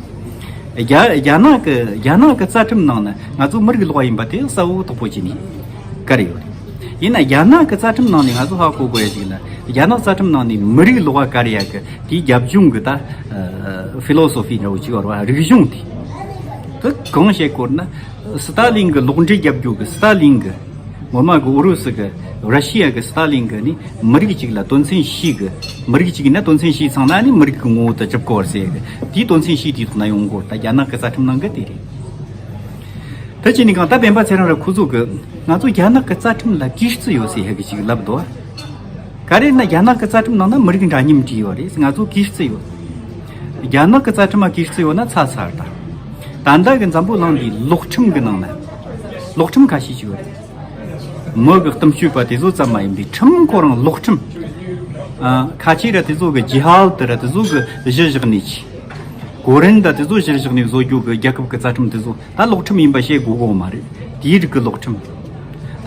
རྒྱ་རྒྱ་ནག་གི་རྒྱ་ནག་གི་རྩ་ཁྲིམས་ནང་ན་ང་ཚོ་མི་རིགས་ལོག་པ་ཡིན་པ་དེ་གསལ་བོ་དོད་པོ་བྱས་ནས་བཀར་ཡོད་རེད། ཡིན་ན་རྒྱ་ནག་གི་རྩ་ཁྲིམས་ནང་ནས་ང་ཚོ་ཧ་གོ་དགོས་ཡ་ཞིག་ལ། རྒྱ་ནག་རྩ་ཁྲིམས་ནང་ནས་མི་རིགས་ལོག་པ་བཀར་ཡ་གི་དེའི་རྒྱབ་ལྗོངས་གི་ད་ཕི་ལོ་སོ་ཕི་འདྲ་བོ་ཅིག་ཡོད་རེད་བ། རིག་གཞུང་དེ་དེ་གང་བཤད་དགོས་ན། སི་ཏཱ་ལིན་གི་ལོག་འགྲེལ་རྒྱབ་རྒྱུ་གི་སི་ཏཱ་ལིན་གི་ངོ་མ་གི་ཨུ་རུ་སུ་གི་ར་ཤི་ཡ་གི་སི་ཏཱ་ལིན་གི་ནི་མི་རིགས་གཅིག་ལ་དོན་ཚན་བཞི་གི་མི་རིགས་གཅིག་ཡིན་ན་དོན་ཚན་བཞི་ཚང་ན་ནི་མི་རིགས་གི་ངོ་བོ་དེ་གྲུབ་དགོས་ཟེར་གི་དེའི་དོན་ཚན་བཞི་དེའི་ཐོག་ན་ཡོང་དགོས། ད་རྒྱ་ནག་གི་རྩ་ཁྲིམས་ནང་གི་དེ་རེད། དེ་བྱས་ནས་གང་ལྟར་སྤེན་པ་ཚེ་རིང་ར་ཁོ་ཚོ་གི་ང་ཚོ་རྒྱ་ནག་གི་རྩ་ཁྲིམས་ལ་གུས་བརྩི་ཡོད་ཟེར་ཡ་གི་ཅིག་ལབ་འདུག། ག་རེ་ན་རྒྱ་ནག་གི་རྩ་ཁྲིམས་ནང་ན་མི་རིགས་འདྲ་མཉམ་བྲིས་ཡོད་རེད། ང་ཚོ་གུས་བརྩི་ཡོད། རྒྱ་ནག་གི་རྩ་ཁྲིམས་ལ་གུས་བརྩི་ཡོད་ན་ཚར་ཚར་ད། ད་ལྟ་གི་འཛམ་བུ་གླིང་འདིའི་ལོག་ཁྲིམས་གི་ནང་ན་ལོག་ཁྲིམས་ཁ་ཤས་ཅིག་ཡོད་རེད། མི་གི་གཏམ་སྤྱོད་པ་དེ་ཚོ་ཙམ་མ་ཡིན་པའི་ཁྲིམས་ཁོ་རང་ལོག་ཁྲིམས། ཨ་ཁ་ཆེ་ར་དེ་ཚོ་གི་ཇི་ཧཱད་ར་དེ་ཚོ་གི་གཞི་བཞག་ནས་ཅི། གོ་རིན་ད་དེ་ཚོ་གཞིར་བཞག་ནས་བཟོ་རྒྱུ་གི་རྒྱལ་ཁབ་ཀྱི་རྩ་ཁྲིམས་དེ་ཚོ་ད་ལོག་ཁྲིམས་ཡིན་པ་བཤད་དགོས་གོ་མ་རེད། དེའི་རིགས་ཀྱི་ལོག་ཁྲིམས།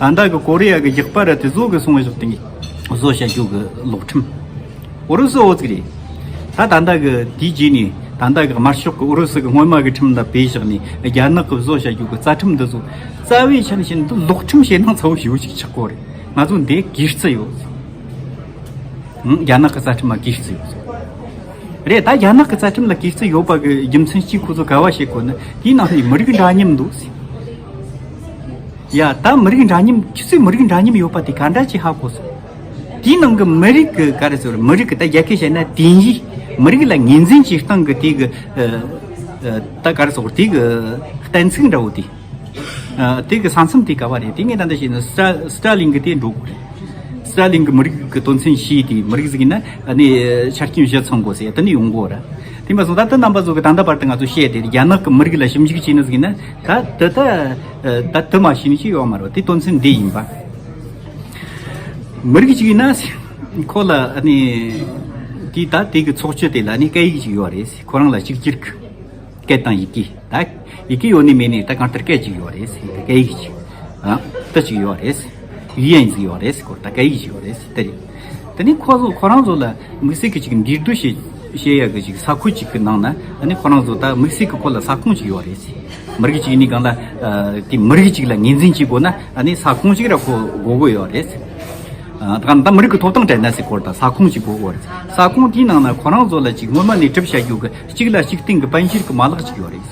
ད་ལྟ་གི་ཀོ་རི་ཡ་གི་རྒྱག་པ་ར་དེ་ཚོ་གི་སྲུང་བཞག་སྟེང་བཟོ་བྱ་རྒྱུ་གི་ལོག་ཁྲིམས། ཨུ་རུ་སུ་འོ་ཙིག་རེད། ད་ད་ལྟ་གི་དེའི་རྗེས་ནས་ད་ལྟ་གི་དམར་ཤོག་གི་ཨུ་རུ་སུ་གི་སྔོན་མ་གི་ཁྲིམས་ལ་བེད་བཞག་ནས་རྒྱ་ནག་གི་བཟོ་བྱ་རྒྱུ་གི་རྩ་ཁྲིམས་འདི་ཚོ་རྩ་བའི་ཆ་ནས་བཤད་ན་འདི་ལོག་ཁྲིམས་བྱེད་སྟངས་ཚ་བོ་ཞེ་པོ་ཞིག་ཆགས་གོ་རེད། ང་ཚོ་འདི་གིས་རྩི་ཡོད། ཧུམ། རྒྱ་ནག་གི་རྩ་ཁྲིམས་ལ་གིས་རྩི་ཡོད། རེད། ད་རྒྱ་ནག་གི་རྩ་ཁྲིམས་ལ་གིས་རྩི་ཡོད་པ་གི་རྒྱུ་མཚན་གཅིག་ཁོ་ཚོ་ག་བ་བཤད་གོ་ན། དེའི་ནང་ནས་མི་རིགས་འདྲ་མཉམ་འདུག་ཟེར། ཡ། ད་མི་རིགས་འདྲ་མཉམ། ཁྱེད་ཚོས་མི་རིགས་འདྲ་མཉམ་ཡོད་པ་དེ་ག་འདྲ་ཅིག་ཧ་གོ་སོང་། དེའི་ནང་གི་མི་རིགས་ཀྱི་ག་རེ་ཟེར། མི་རིགས་ཀྱི་ད་རྒྱ་སྐད་བཤད་ན་དེ་ཡིན། མི་རིགས་ལ་ངོས་འཛིན་བྱེད་སྟངས་ཀྱི་དེ་གི་ཨ་ཨ་ད་ག་རེ་ཟེར། དེ་གི་གཏན་ཚིགས་འདྲ་བོ་དེ། ཨ། དེ་གི་ས་མཚམས་དེ་ག་བ་རེད། དེ་ངས་ད་ལྟ་བཤད་ན་སི་ཏྲ་སི་ཏྲ་ལིན་གི་དེ་འགྲོ་དགོས་རེད། སི་ཏྲ་ལིན་གི་མི་རིགས་ཀྱི་དོན་ཚན་བཞི་དེ། མི་རིགས་ཟིག་ཡིན་ན་ཨ་ནི་ཆ་རྐྱེན་བཞི་ཚང་དགོས་ཟེར་དེ་ནས་ཡོང་གོ་ར། དེ་མ་སོང་ད་ལྟ་རྣམ་པ་ཚོ་གི་ད་ལྟ་བར་དུ་ང་ཚོ་བཤད་དེ། རྒྱ་ནག་གི་མི་རིགས་ལ་ཞིབ་འཇུག་བྱས་ནི་ཟིག་ཡིན་ན་ད་དེ་ད་ད་དེ་མ་ཤེས་ནི་ཅི་ཡོད་མ་རེད། དེ་དོན་ཚན་འདི་ཡིན་པ། མི་རིགས་གཅིག་ཡིན་ན་ཁོ་ལ་ཨ་ནི་དེ་ད་དེ་གི་ཚོགས་སྤྱི་དེ་ལ་ནི་སྐད་ཡིག་ཅིག་ཡོད་རེད། ཁོ་རང་ལ་གཅིག་གྱུར་གི་སྐད་དང་ཡི་གེ། ད་ཡི་གེ་ཡོད་ནི་མེད་ནི་ད་གང་ལྟར་སྐད་ཅིག་ཡོད་རེད་ཟེར། སྐད་ཡིག་ཅིག་ཨ་ད་ཅིག་ཡོད་རེད་ཟེར། ཡུ་ཡན་ཟིག་ཡོད་རེད་ཟེར། ཁོ་ད་སྐད་ཡིག་ཅིག་ཡོད་རེད་ཟེར། དེ་རེད། དེ་ནི་ཁོ་ཚོ་ཁོ་རང་ཚོ་ལ་དམིགས་བསལ་གྱི་ཅིག་འདུས་སྡོད་བྱེད་བྱེད་ཡ་གི་ཅིག་ས་ཁུལ་ཅིག་གི་ནང་ན། ཨ་ནི་ཁོ་རང་ཚོ་ད་དམིགས་བསལ་གྱི་ཁོ་ལ་ས་ཁོངས་ཅིག་ཡོད་རེད་ཟེར། མི་རིགས་ཅིག་ནི་གང་ལ་ཨ་དེ་མི་རིགས་ཅིག་ལ་ངོས་འཛིན་བྱེད་དགོས་ན་ཨ་ནི་ས་ཁོངས་ཅིག་ར་ཁོ་དགོས་དགོས་ཡོད་རེད་ཟེར། ཨ་ད་ད་མི་རིགས་ཀྱི་ཐོབ་ཐང་སྤྲད་ན་ཟེར། སྐོར་དང་ས་ཁོངས་ཅིག་དགོས་དགོས་རེད། ས་ཁོངས་དེའི་ནང་ན་ཁོ་རང་ཚོ་ལ་ཅིག་སྔོན་མ་ནས་གྲུབ་བྱ་རྒྱུ་གི་གཅིག་ལ་གཅིག་བརྟེན་གི་དཔལ་འབྱོར་གི་མ་ལག་ཅིག་ཡོད་རེད།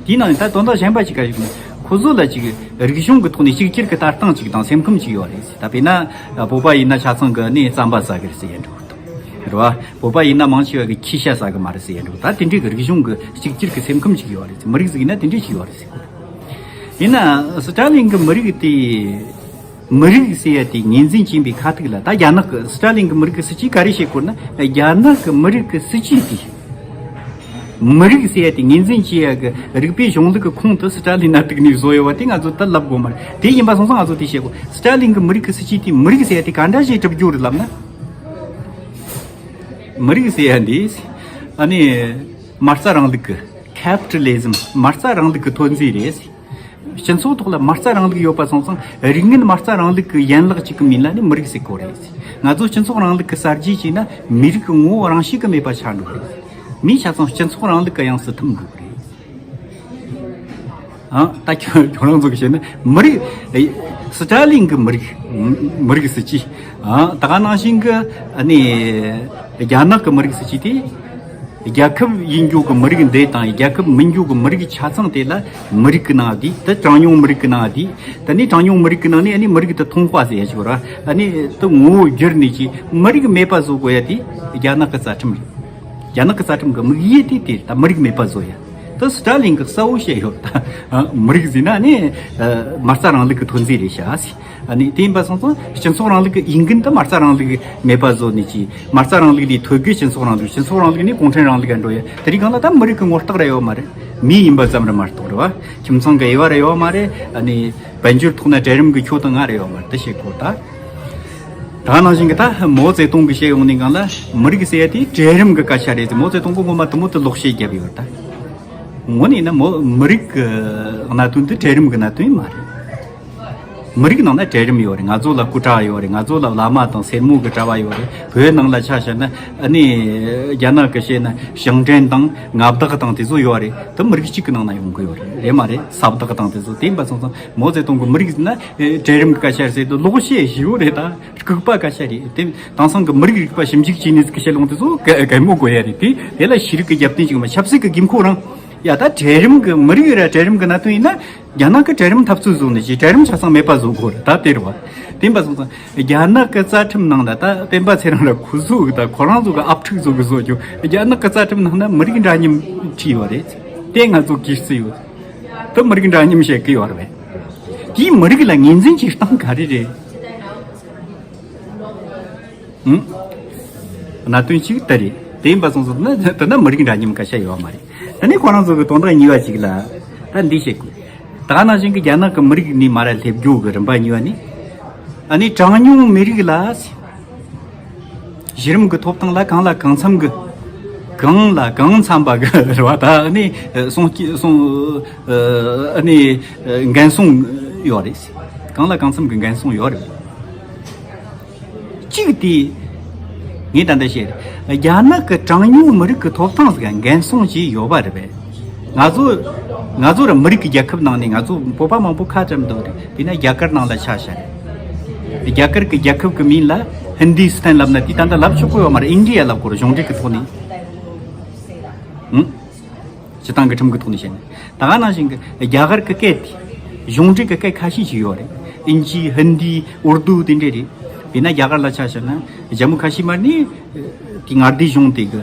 དེའི་ནང་ནས་ད་དོན་དག་གཞན་པ་ཅིག་ག་ཞིག་ནི། ཁོ་ཚོ་ལ་ཅིག་རིག་གཞུང་གི་ཐོག་ནས་གཅིག་གྱུར་གི་ལྟ་སྟངས་ཅིག་དང་སེམས་ཁམས་ཅིག་ཡོད་རེད། ད་དཔེར་ན་བོད་པ་ཡིན་ན་ཆ་ཚང་གི་ནི་རྩམ་པ་ཟ་གི་རེད་ཟེར་ཡ་འདྲ་བོ་དང་། རེད་བ། བོད་པ་ཡིན་ན་མང་ཆེ་བ་གི་ཁྱི་ཤ་ཟ་གི་མ་རེད་ཟེར་ཡ་འདྲ་བོ། ད་དེ་འདྲའི་གི་རིག་གཞུང་གི་གཅིག་གྱུར་གི་སེམས་ཁམས་ཅིག་ཡོད་རེད། མི་རིགས་ཟིག་ཡིན་ན་དེ་འདྲའི་ཅིག་ཡོད་རེད་ཟེར་གོ། ཡིན་ན་སི་ཏྲ་ལིན་གི་མི་རིགས་དེ། མི་རིགས་ཟེར་ཡ་དེ་ངོས་འཛིན་བྱེད་པའི་ཁ་ཐུག་ལ། ད་རྒྱ་ནག་གི་སི་ཏྲ་ལིན་གི་མི་རིགས་ཀྱི་སྲིད་ཇུས་ག་རེ་བྱེད་དགོས་ན། རྒྱ་ནག་གི་མི་རིགས་ཀྱི་སྲིད་ཇུས་དེ། མི་རིགས་ཟེར་ཡ་དེ་ངོས་འཛིན་བྱེད་ཡ་གི་རིག་པའི་གཞུང་ལུགས་ཀྱི་ཁོངས་དུ་སི་ཏྲ་ལིན་ན་གཏུགས་ནས་བཟོ་ཡོད་པ་དེ་ང་ཚོ་ད་ལབ་དགོས་མ་རེད། དེ་ཡིན་པ་སོང་ཙང་ང་ཚོ་དེ་བཤད་དགོས། སི་ཏྲ་ལིན་གི་མི་རིགས་ཀྱི་སྲིད་ཇུས་དེ། མི་རིགས་ཟེར་ཡ་དེ་ག་འདྲ་ཞིག་གྲུབ་རྒྱུ་རེད་ལབ་ན། མི་རིགས་ཟེར་ཡ་འདི། ཨ་ནི། མ་རྩ་རིང་ལུགས་ཀྱི། ཁེ་པི་ཊ་ལི་ཛམ། མ་རྩ་རིང་ལུགས་ཀྱི་ཐོན་རྫས་རེད། སྤྱི་ཚོགས་ཐོག་ལ་མ་རྩ་རིང་ལུགས་ཡོད་པ་སོང་ཙང་། རིག་གནས་མ་རྩ་རིང་ལུགས་ཀྱི་ཡན་ལག་ཅིག་གི་མིང་ལ་ནི་མི་རིགས་ཟེར་གོ་རེད། ང་ཚོ་སྤྱི་ཚོགས་རིང་ལུགས་ཀྱི་གསར་བརྗེ་བྱས་ན་མི་རིགས་ཀྱི་ངོ་བོ་རང་བཞིན་གྱིས་མེད་པ་ཆགས་འགྲོ་གི་རེད། མིས་ཆ་ཚང་སྤྱི་ཚོགས་རིང་ལུགས་ཀྱི་དབྱངས་སུ་ཐིམ་འགྲོ་གི་རེད། ཨང་། ད་ཁྱོད་ཁྱོད་རང་ཚོ་གིས་བཤད་ན་མི་རིགས། ཨེ། སི་ཏྲ་ལིན་གྱི་མི་རིགས། མི་རིགས་སྲིད་ཇུས། ཨང་། ད་ག་ནང་བཞིན་གྱི་ཨ་ནི་རྒྱ་ནག་གི་མི་རིགས་སྲིད་ཇུས་དེ། རྒྱལ་ཁབ་ཡིན་རྒྱུ་གི་མི་རིགས་འདི་དང་རྒྱལ་ཁབ་མིན་རྒྱུ་གི་མི་རིགས་ཆ་ཚང་དེ་ལ་མི་རིགས་ཀྱི་ནང་བསྡུས། ད་གྲངས་ཉུང་མི་རིགས་ཀྱི་ནང་བསྡུས། ད་ནི་གྲངས་ཉུང་མི་རིགས་ཀྱི་ནང་ནས་ཨ་ནི་མི་རིགས་དེ་ཐོང་ཁ་ཟེར་ཡ་ཞིག་ཡོད་ར། ཨ་ནི་དེ་ངོ་བོ་བསྒྱུར་ནས་ཀྱི་མི་རིགས་མེད་པ་བཟོ་དགོས་ཡ་དེ་རྒྱ་ནག་གི་རྩ་ཁྲིམས་རེད། རྒྱ་ནག་གི་རྩ་ཁྲིམས་ཀྱི་དམིགས་ཡུལ་དེ་དེ་རེད། ད་མི་རིགས་མེད་པ་བཟོ་ཡ། ད་སི་ཏྲ་ལིན་གྱིས་གསལ་བོ་བཤད་ཡོད། ད་མི་རིགས་ཟེར་ན་ནི་མ་རྩ་རིང་ལུགས་ཀྱི་ཐོན་རྫས་རེད་ཤག་ཟེར། ཨ་ནི་དེ་ཡིན་པ་སོང་ཙང་སྤྱི་ཚོགས་རིང་ལུགས་ཀྱི་འོས་འགན་དེ་མ་རྩ་རིང་ལུགས་མེད་པ་བཟོ་ནས་ཀྱི། མ་རྩ་རིང་ལུགས་ལས་ཐོད་རྒལ་སྤྱི་ཚོགས་རིང་ལུགས། སྤྱི་ཚོགས་རིང་ལུགས་ནས་གུང་ཁྲན་རིང་ལུགས་ལ་འགྲོ་ཡ། དེ་རིང་གང་ལ་ད་མི་རིགས་ཀྱི་ངོ་རྟགས་ར་ཡོད་མ་རེད། མི་ཡིན་པ་ཙམ་ར་མ་གཏོགས་རེད་བ། ཁྱིམ་ཚང་གི་དབྱེ་བ་ར་ཡོད་མ་རེད། ཨ་ནི་དཔལ་འབྱོར་ཐོག་ན་གྲལ་རིམ་གྱི་ཁྱོད་དང་ང་ར་ཡོད་མ་རེད། དེ་བཤད་གོ་ད། ད་ག་ནང་བཞིན་གྱི་ད་མའོ་ཙེ་ཏུང་གིས་བཤད་ཡོང་ནས་གང་ལ་མི་རིགས་ཟེར་ཡ་དེ་གྲལ་རིམ་གྱི་སྐད་ཆ་རེད་ཟེར། མའོ་ཙེ་ཏུང་གིས་སྔོན་མ་དེ་མོ་དེ་ལོག་བཤད་བརྒྱབ་ཡོད་ད། དངོས་གནས་ཡིན་ན་མོ་མི་རིགས་ཀྱི་གནད་དོན་དེ་གྲལ་རིམ་གྱི་གནད་དོན་ཡིན་མ་རེད། མི་རིགས་ནང་ན་གྲལ་རིམ་ཡོད་རེད། ང་ཚོ་ལ་སྐུ་དྲག་ཡོད་རེད། ང་ཚོ་ལ་བླ་མ་དང་སེར་མོ་གི་གྲྭ་བ་ཡོད་རེད། བོད་ནང་ལ་ཆ་བཞག་ན་ཨ་ནི་རྒྱ་ནག་གི་བཤད་ན་ཞིང་བྲན་དང་མངའ་བདག་དང་དེ་ཚོ་ཡོད་རེད། དེ་མི་རིགས་གཅིག་གི་ནང་ན་ཡོང་གི་ཡོད་རེད། རེད་མ་རེད། ས་བདག་དང་དེ་ཚོ། དེ་ཡིན་པ་སོང་ཙང་མའོ་ཙེ་ཏུང་གི་མི་རིགས་ཟེར་ན་གྲལ་རིམ་གྱི་སྐད་ཆ་རེད་ཟེར་དུས་ལོག་བཤད་ཞེ་པོ་རེད། ད་ལྐུགས་པ་སྐད་ཆ་རེད། དེ་དེང་སང་གི་མི་རིགས་རིག་པ་ཞིབ་འཇུག་བྱས་ནས་གི་བཤད་ལུང་དེ་ཚོ་གད་མོ་དགོས་ཡ་རེད། དེ་དེ་ལ་ཤེས་རིག་གི་རྒྱབ་རྟེན་ཅིག་མ། ཆབ་སྲིད་ཀྱི་དགོས་མཁོ་རང་། ཡ། ད་གྲལ་རིམ་གྱི་མི་རིགས་ར་གྲལ་རིམ་གྱི་གནད་དོན་ཡིན་ན། རྒྱ་ནག་གི་གྲལ་རིམ་འཐབ་རྩོད་བཟོ་ནས་ཀྱི་གྲལ་རིམ་ཆ་ཚང་མེད་པ་བཟོ་དགོས་རེད། ད་དེ་རེད་བ། དེ་ཡིན་པ་སོང་ཙང་རྒྱ་ནག་གི་རྩ་ཁྲིམས་ནང་ལ། ད་སྤེན་པ་ཚེ་རིང་ར་ཁོ་ཚོ་གི་ད་ཁོ་རང་ཚོ་གི་ཨབ་ཕྲུག་ཚོ་གི་བཟོ་རྒྱུ། རྒྱ་ནག་གི་རྩ་ཁྲིམས་ནང་ན་མི་རིགས་འདྲ་མཉམ་བྲིས་ཡོད་རེད། དེ་ང་ཚོ་གིས་རྩིས་ཡོད། དེ་མི་རིགས་འདྲ་མཉམ་བཤད་གི་ཡོད་རེད་པས། དེའི་མི་རིགས་ལ་ངོས་འཛིན་བྱེད་སྟངས་ག་རེ་རེད། ཨང་། གནད་དོན་གཅིག་དེ་རེད། དེ་ཡིན་པ་སོང་ཙང་ན་དེ་ན་མི་རིགས་འདྲ་མཉམ་སྐད་ཆ་ཡོད་མ་རེད། དེ་ནས་ཁོ་རང་ཚོ་གི་དོན་དག་གཉིས་པ་གཅིག་ལ་ད་འདི་བཤད་དགོས། ད་ག་ནང་བཞིན་གི་རྒྱ་ནག་གི་མི་རིགས་ནས་མར་ར་སླེབས་རྒྱུ་གི་རིམ་པ་གཉིས་པ་ནི། ཨ་ནི་གྲངས་ཉུང་མི་རིགས་ལ་གཞི་རིམ་གི་ཐོབ་ཐང་ལ་གང་ལ་གང་འཚམ་གི་ གང་ལ་གང་འཚམ་པ་གི་རེད་བ། ད་ཨ་ནི་སོང་སྐྱེ་སོང་ཨ་ནི་འགན་སོང་ཡོད་རེད། གང་ལ་གང་འཚམ་གི་འགན་སོང་ཡོད་རེད། གཅིག་དེ། ངས་ད་ལྟ་བཤད། རྒྱ་ནག་གི་གྲངས་ཉུང་མི་རིགས་ཀྱི་ཐོབ་ཐང་ཟིག་འགན་སྲུང་བྱས་ཡོད་པ་རེད་པས། ང་ཚོ། ང་ཚོ་ར་མི་རིགས་ཀྱི་རྒྱལ་ཁབ་ནང་ནས་ང་ཚོ་བོད་པ་མང་པོ་ཁ་བྲལ་འདུག་རེད། དེས་ན་རྒྱ་གར་ནང་ལ་ཆ་བཞག་རེད། རྒྱ་གར་གྱི་རྒྱལ་ཁབ་ཀྱི་མིང་ལ་ཧིན་དི་སི་ཐན་ལབ་ན་དེ་ད་ལྟ་ལབ་ཆོག་གི་ཡོད་མ་རེད། ཨིན་ཌི་ཡ་ལབ་དགོས་རེད། གཞུང་འབྲེལ་གྱི་ཐོག་ནས། ཨང་། སྤྱི་བཏང་གི་ཁྲིམས་ཀྱི་ཐོག་ནས་བཤད་ན། ད་ག་ནང་བཞིན་གྱི་རྒྱ་གར་གྱི་སྐད་དེ། གཞུང་འབྲེལ་གྱི་སྐད་ཁ་ཤས་ཤིག་ཡོད་རེད། ཨིན་ཇི། ཧིན་དི། ཨུར་དུ་དེ་འདྲས་རེད། དེས་ན་རྒྱ་གར་ལ་ཆ་བཞག་ན་ཇམ་མུ་ཁ་ཤི་མར་ནི། དེ་མངའ་སྡེ་གཞུང་དེ་གི།